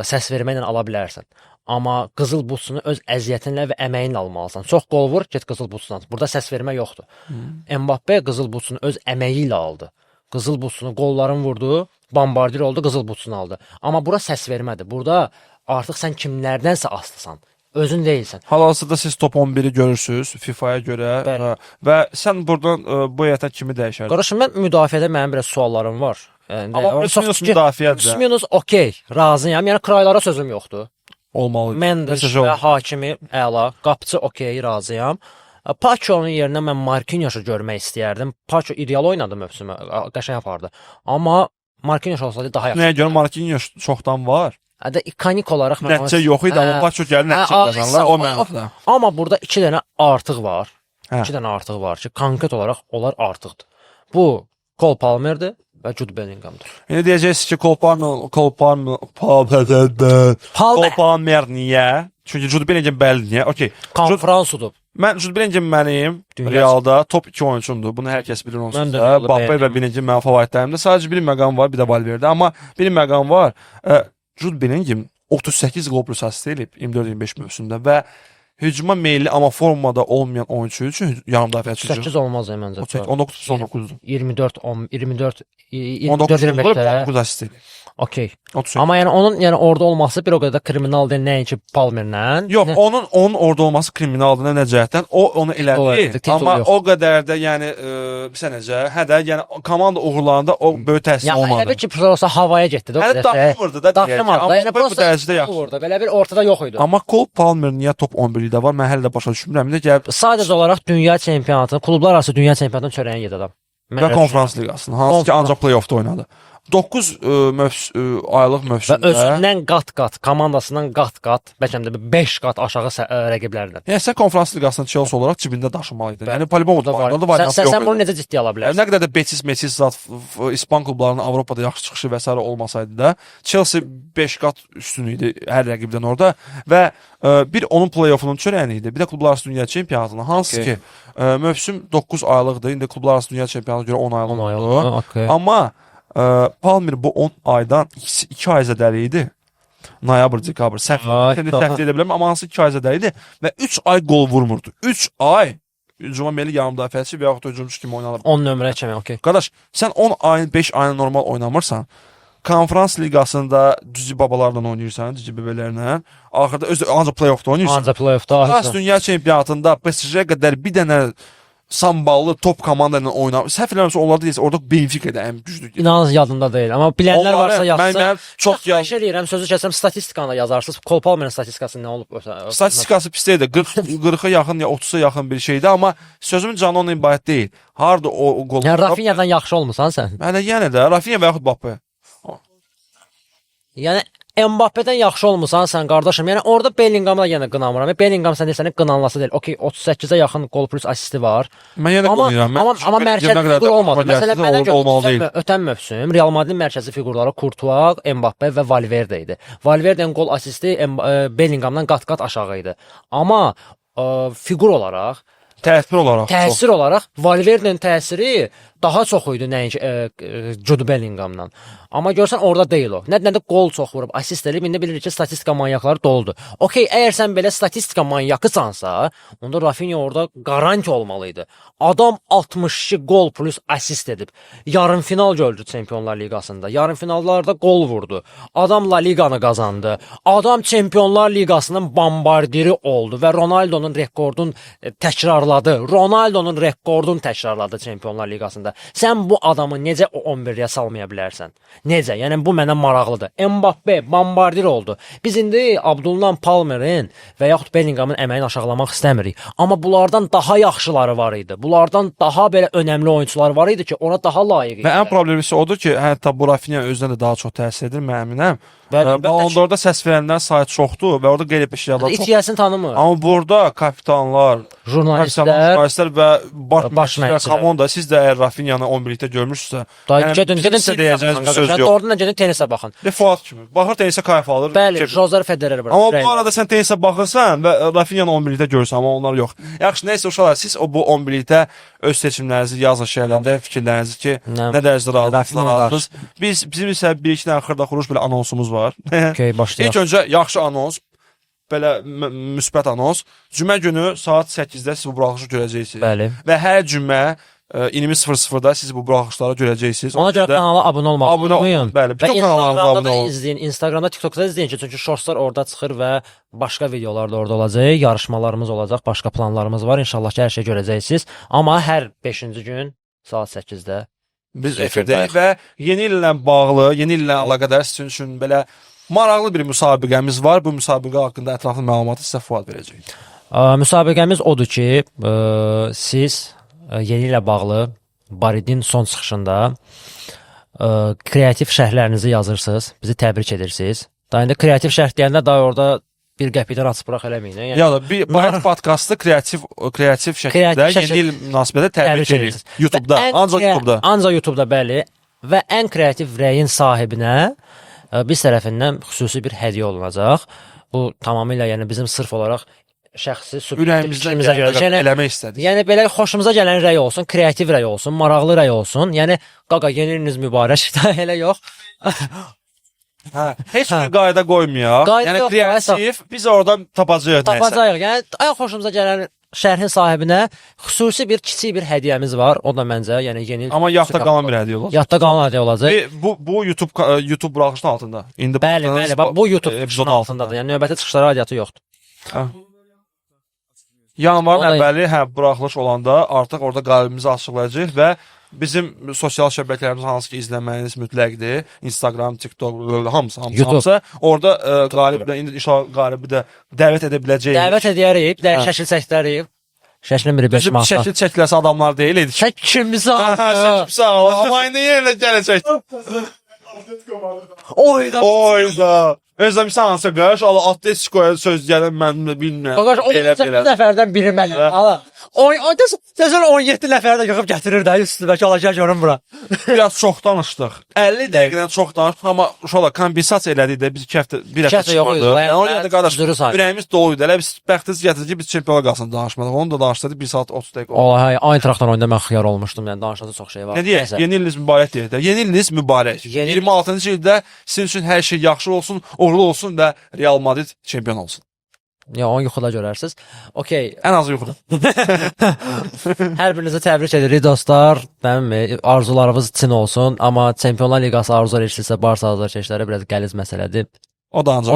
səs verməklə ala bilərsən. Amma qızıl butsunu öz əziyyətinlə və əməyinlə almalısan. Çox qol vur, get qızıl butsuna. Burada səs vermə yoxdur. Mbappe qızıl butsunu öz əməyi ilə aldı. Qızıl butsunu qolların vurdu, bombardir oldu, qızıl butsunu aldı. Amma bura səs vermədir. Burada artıq sən kimlərdənsə asılısan. Özün deyilsən. Hal-hazırda siz top 11-i görürsüz FIFA-ya görə Bəli. və sən burdan bu heyətə kimi dəyişərdin? Qardaşım, mən müdafiədə mənim biraz suallarım var. Yəni, Amma çox plus minus ki, müdafiədir. Plus minus okey, razıyam. Yəni kraylara sözüm yoxdur. Olmalı. Mendes Məsəl və Hakimi əla, qapıçı okey, razıyam. Pacho'nun yerinə mən Marquinhos-u görmək istəyərdim. Pacho ideal oynadı mövsümü, qəşəng apardı. Amma Marquinhos olsaydı daha yaxşı. Nəyə görə Marquinhos çoxdan var? Hətta ikonik olaraq mən onu- Nəticə yox idi, amma Hə. Pacho gəlir Hə, nəticə qazanırlar o mənada. Amma burada 2 dənə artıq var. Hə. 2 dənə artıq var ki, konkret olaraq onlar artıqdır. Bu Cole Palmerdir və Jude Bellinghamdır. İndi deyəcəksiniz ki, Cole Palmer, Cole Palmer, Palmer, Cole Palmer Palmer niyə? Çünki Jude Bellingham bəli niyə? Okey. konfrans udub. Mən Jude Bellingham mənim Dünya- Realda top 2 oyunçumdur. Bunu hər kəs bilir onsuz Mən də da. Realda Mbappe və bəyənirəm. Bellingham mənim favoritlərimdir. Sadəcə bir məqam var, bir də Valverde. Amma bir məqam var. Jude Bellingham 38 qol plus assist eləyib 24-25 mövsümdə və hücuma meyilli amma formada olmayan oyunçu üçün yarım müdafiəçi üçün 8 olmaz ya məncə. 38 19 19 24 10 24 19 24 qol 25-də. 19 assist eləyib. Okey. 38. Amma yəni onun yəni orada olması bir o qədər də kriminal deyil nəinki Palmerlə. Yox, Nə- onun orada olması kriminaldır nə cəhətdən. O onu elədi. Titul Amma yox. o qədər də yəni bilirsən necə? Hə də yəni komanda uğurlarında o böyük təsir Ya elə olmadı. bil ki, prosta havaya getdi də o Hələ qədər şey. daşımırdı da deyək ki, Daşımadı. amma Yəni bu prosta dərəcədə yaxşı. Orada belə bir ortada yox idi. Amma Cole Palmer niyə top 11-də var? Mən hələ də başa düşmürəm. İndi gəlib Sadəcə olaraq dünya çempionatını, klublar arası dünya çempionatının çörəyini yedi adam. Mən və elə konfrans liqasını, hansı ki Konfrans. ancaq play-offda oynadı. 9 aylıq Və mövsümdə. özündən qat-qat, komandasından qat-qat, bəlkə də 5 qat aşağı rəqiblərlə. Yəni sən konfrans liqasını Chelsea olaraq cibində daşımalıydın. Yəni polibon Da var. orada Sən, variant sən, yox. sən idi. bunu necə ciddiyə ala Yəni, bilərsən? nə qədər də Betis, Metis zat İspan klublarının Avropada yaxşı çıxışı və sairə olmasaydı da Chelsea 5 qat üstün idi hər rəqibdən orada və bir onun play-offunun çörəyini idi. Bir də klublar arası dünya çempionatının hansı Okey. ki mövsüm 9 aylıqdır. İndi klublar arası dünya çempionatına görə 10 aylıq 10 ay oldu. oldu. Okey. Amma Palmer bu 10 aydan 2 ay zədəli idi. Noyabr, dekabr. Səhv səhv edə bilərəm, amma hansı 2 ay zədə idi və 3 ay qol vurmurdu. 3 ay hücuma meyilli yarım müdafiəçi və yaxud da hücumçu kimi oynanır. 10 nömrə kimi, okey. Qardaş, sən 10 ayın 5 ayını normal oynamırsan. Konfrans liqasında cüzi babalarla oynayırsan, cüzi bebelərlə. Axırda öz ancaq play-offda oynayırsan. Ancaq play-offda. Xas dünya çempionatında PSG qədər bir dənə samballı top komanda ilə oynamır. Səhv eləmirəmsə onlarda deyilsə orada Benfica da ən güclü. İnanın yadımda deyil, amma bilənlər varsa yazsın. Mənim çox Xahiş eləyirəm, sözü kəsəm, statistikanı da yazarsınız. Cole Palmer'ın statistikası nə olub? Statistikası pis deyildi. 40-a yaxın ya 30-a yaxın bir şeydi, amma sözümün canı ondan ibarət deyil. Harda o qol? Yəni Rafinha-dan yaxşı olmusan sən. Hələ yenə də Rafinha və yaxud Mbappe. Yəni Mbappe-dən yaxşı olmusan sən qardaşım. Yəni orada Bellinghamı da yenə qınamıram. Bellingham sən deyirsən qınanlası deyil. Okey, 38-ə yaxın qol plus asisti var. Mən yenə qınayıram. Amma mərkəzi fiqur olmadı. Məsələn, mənə görə olmalı deyil. Ötən mövsüm Real Madridin mərkəzi fiqurları Courtois, Mbappe və Valverde idi. Valverde'nin qol asisti Bellinghamdan qat-qat aşağı idi. Amma fiqur olaraq, təsir olaraq Valverde'nin təsiri daha çox idi nəinki Jude Bellinghamdan. Amma görsən orada deyil o. Nə də qol çox vurub, asist eləyib. İndi bilirik ki, statistika manyakları doludur. Okey, əgər sən belə statistika manyakısansa, onda Rafinha orada qaranti olmalı idi. Adam 62 qol plus asist edib. Yarım final gördü Çempionlar Liqasında. Yarım finallarda qol vurdu. Adam La Liqanı qazandı. Adam Çempionlar Liqasının bombardiri oldu və Ronaldo'nun rekordunu təkrarladı. Ronaldo'nun rekordunu təkrarladı Çempionlar Liqasında. Sən bu adamı necə o 11-yə salmaya bilərsən? Necə? Yəni bu mənə maraqlıdır. Mbappe bombardir oldu. Biz indi Abdullah Palmerin və yaxud Bellinghamın əməyini aşağılamaq istəmirik. Amma bunlardan daha yaxşıları var idi. Bunlardan daha belə önəmli oyunçular var idi ki, ona daha layiq idi. Və ən problemlisi odur ki, hətta bu Rafinha özünə də daha çox təsir edir, mən əminəm. Onda orada səs verənlərin sayı çoxdur və orada qeyri-peşəkarlar çox. İTS-ni tanımır. Amma burada kapitanlar, jurnalistlər və baş məşqçilər, komanda, siz də əgər Rafinha-nı 11-likdə görmüşsünüzsə, yəni gedin sizə deyəcəyiniz bir söz yox. Oradan da gedin tenisə baxın. Bir Fuat kimi. Baxır tenisə kayf alır. Bəli, Roger Federer bura. Amma bu arada sən tenisə baxırsan və Rafinha-nı 11-likdə görürsən, amma onlar yox. Yaxşı, nəysə uşaqlar, siz o bu 11-likdə öz seçimlərinizi yazın şərhlərdə, fikirlərinizi ki, Nə nə dərəcədə razısınız. Bizim isə bir-iki dənə xırda-xuruş belə anonsumuz var. Okey, başlayaq. İlk öncə yaxşı anons, belə müsbət anons. Cümə günü saat 8-də siz bu buraxılışı görəcəksiniz. Bəli. Və hər cümə 20:00-da siz bu buraxılışları görəcəksiniz. Ona görə kanala abunə olmağı unutmayın. Bəli, bütün kanallarımıza abunə olun. İzləyin, Instagramda, TikTokda izləyin ki, çünki shortslar orada çıxır və başqa videolar da orada olacaq, yarışmalarımız olacaq, başqa planlarımız var. İnşallah ki, hər şey görəcəksiniz. Amma hər 5-ci gün saat 8-də biz efirdəyik və yeni illə bağlı, yeni illə əlaqədar sizin üçün belə maraqlı bir müsabiqəmiz var. Bu müsabiqə haqqında ətraflı məlumatı sizə Fuad verəcək. Müsabiqəmiz odur ki, siz yeni ilə bağlı Baridin son çıxışında kreativ şərhlərinizi yazırsınız, bizi təbrik edirsiniz. Daha indi kreativ şərh deyəndə daha orada bir qəpikdən açıb bıraq eləməyin. Yəni, Ya da bir Barid podkastı kreativ şəkildə yeni il münasibətilə təbrik edirik. YouTube-da, ancaq YouTube-da. Ancaq YouTube-da, bəli. Və ən kreativ rəyin sahibinə biz tərəfindən xüsusi bir hədiyyə olunacaq. Bu tamamilə yəni bizim sırf olaraq şəxsi ürəyimizdən fikrimizə görə yəni, eləmək istədik. Yəni belə xoşumuza gələn rəy olsun, kreativ rəy olsun, maraqlı rəy olsun. Yəni qaqa yeni iliniz mübarək, da elə yox. Hə, heç bir qayda qoymayaq. Yəni yox, kreativ, biz oradan tapacağıq nəsə. Tapacağıq. Yəni ən xoşumuza gələn şərhin sahibinə xüsusi bir kiçik bir hədiyyəmiz var. O da məncə, yəni yeni il Amma yadda qalan bir hədiyyə olacaq. Yadda qalan hədiyyə olacaq. Bu YouTube buraxılışının altında. İndi bəli, bəli, bax bu YouTube epizodun altındadır. Yəni növbəti çıxışlara aidiyyatı yoxdur. Hə. Yanvarın əvvəli, hə, buraxılış olanda artıq orada qalibimizi açıqlayacağıq və bizim sosial şəbəkələrimiz hansı ki izləməyiniz mütləqdir. Instagram, TikTok, hamısı. Orada qaliblə indi inşallah qalibi də dəvət edə biləcəyik. Dəvət edərik, şəkil çəkdirərik. Şəklin biri 5 manatdan. Şəkil çəkiləsi adamlar deyil idi. Şəkilimizi al. Amma indi yenə gələcək. Oyda. Oyda. Özləmişsən hansı qardaş, Allah Atletico'ya söz gələn mən də bilmirəm. Qardaş, o Elə belə. nəfərdən biri mənəm. Ala. Təzən 17 nəfər də yığıb gətirir də üstü bəlkə alacaq görüm bura. Biraz çox danışdıq. 50 dəqiqədən çox danışdıq, amma uşaqlar kompensasiya elədik də biz 2 həftə, bir İki həftə həftə yox idi. çıxmadıq. Yəni ona görə də qardaş, Üzürü sayın. ürəyimiz dolu idi. Elə biz bəxtimiz gətirdi ki, biz Çempionlar Liqasını danışmadıq. Onu da danışsaydı 1 saat 30 dəqiqə oldu. Ola, hey, Eintrachtla oyunda mən xiyar olmuşdum. Yəni danışası çox şey var. Nə deyək? Nəysə. Yeni iliniz mübarək deyək də. Yeni iliniz mübarək. 26-cı ildə sizin üçün hər şey yaxşı olsun, uğurlu olsun və Real Madrid çempion olsun. Ya onu yuxuda görərsiniz. Okey. Ən azı yuxuda. Hər birinizə təbrik edirik dostlar. Dəmi? Arzularınız için olsun, amma Çempionlar Liqası arzu edirsinizsə Barsa azarkeşləri biraz qəliz məsələdir. O da ancaq.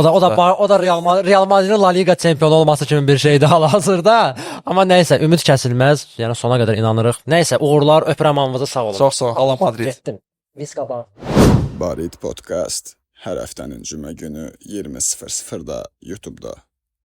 O da Real Madridin La Liga çempionu olması kimi bir şeydir hal-hazırda. Amma nəysə, ümid kəsilməz. Yəni sona qədər inanırıq. Nəysə, uğurlar, öpürəm hamınızı, sağ olun. Çox sağ ol. Hala Madrid. Getdim. Viska bax. Barit Podcast hər həftənin cümə günü 20:00-da YouTube-da.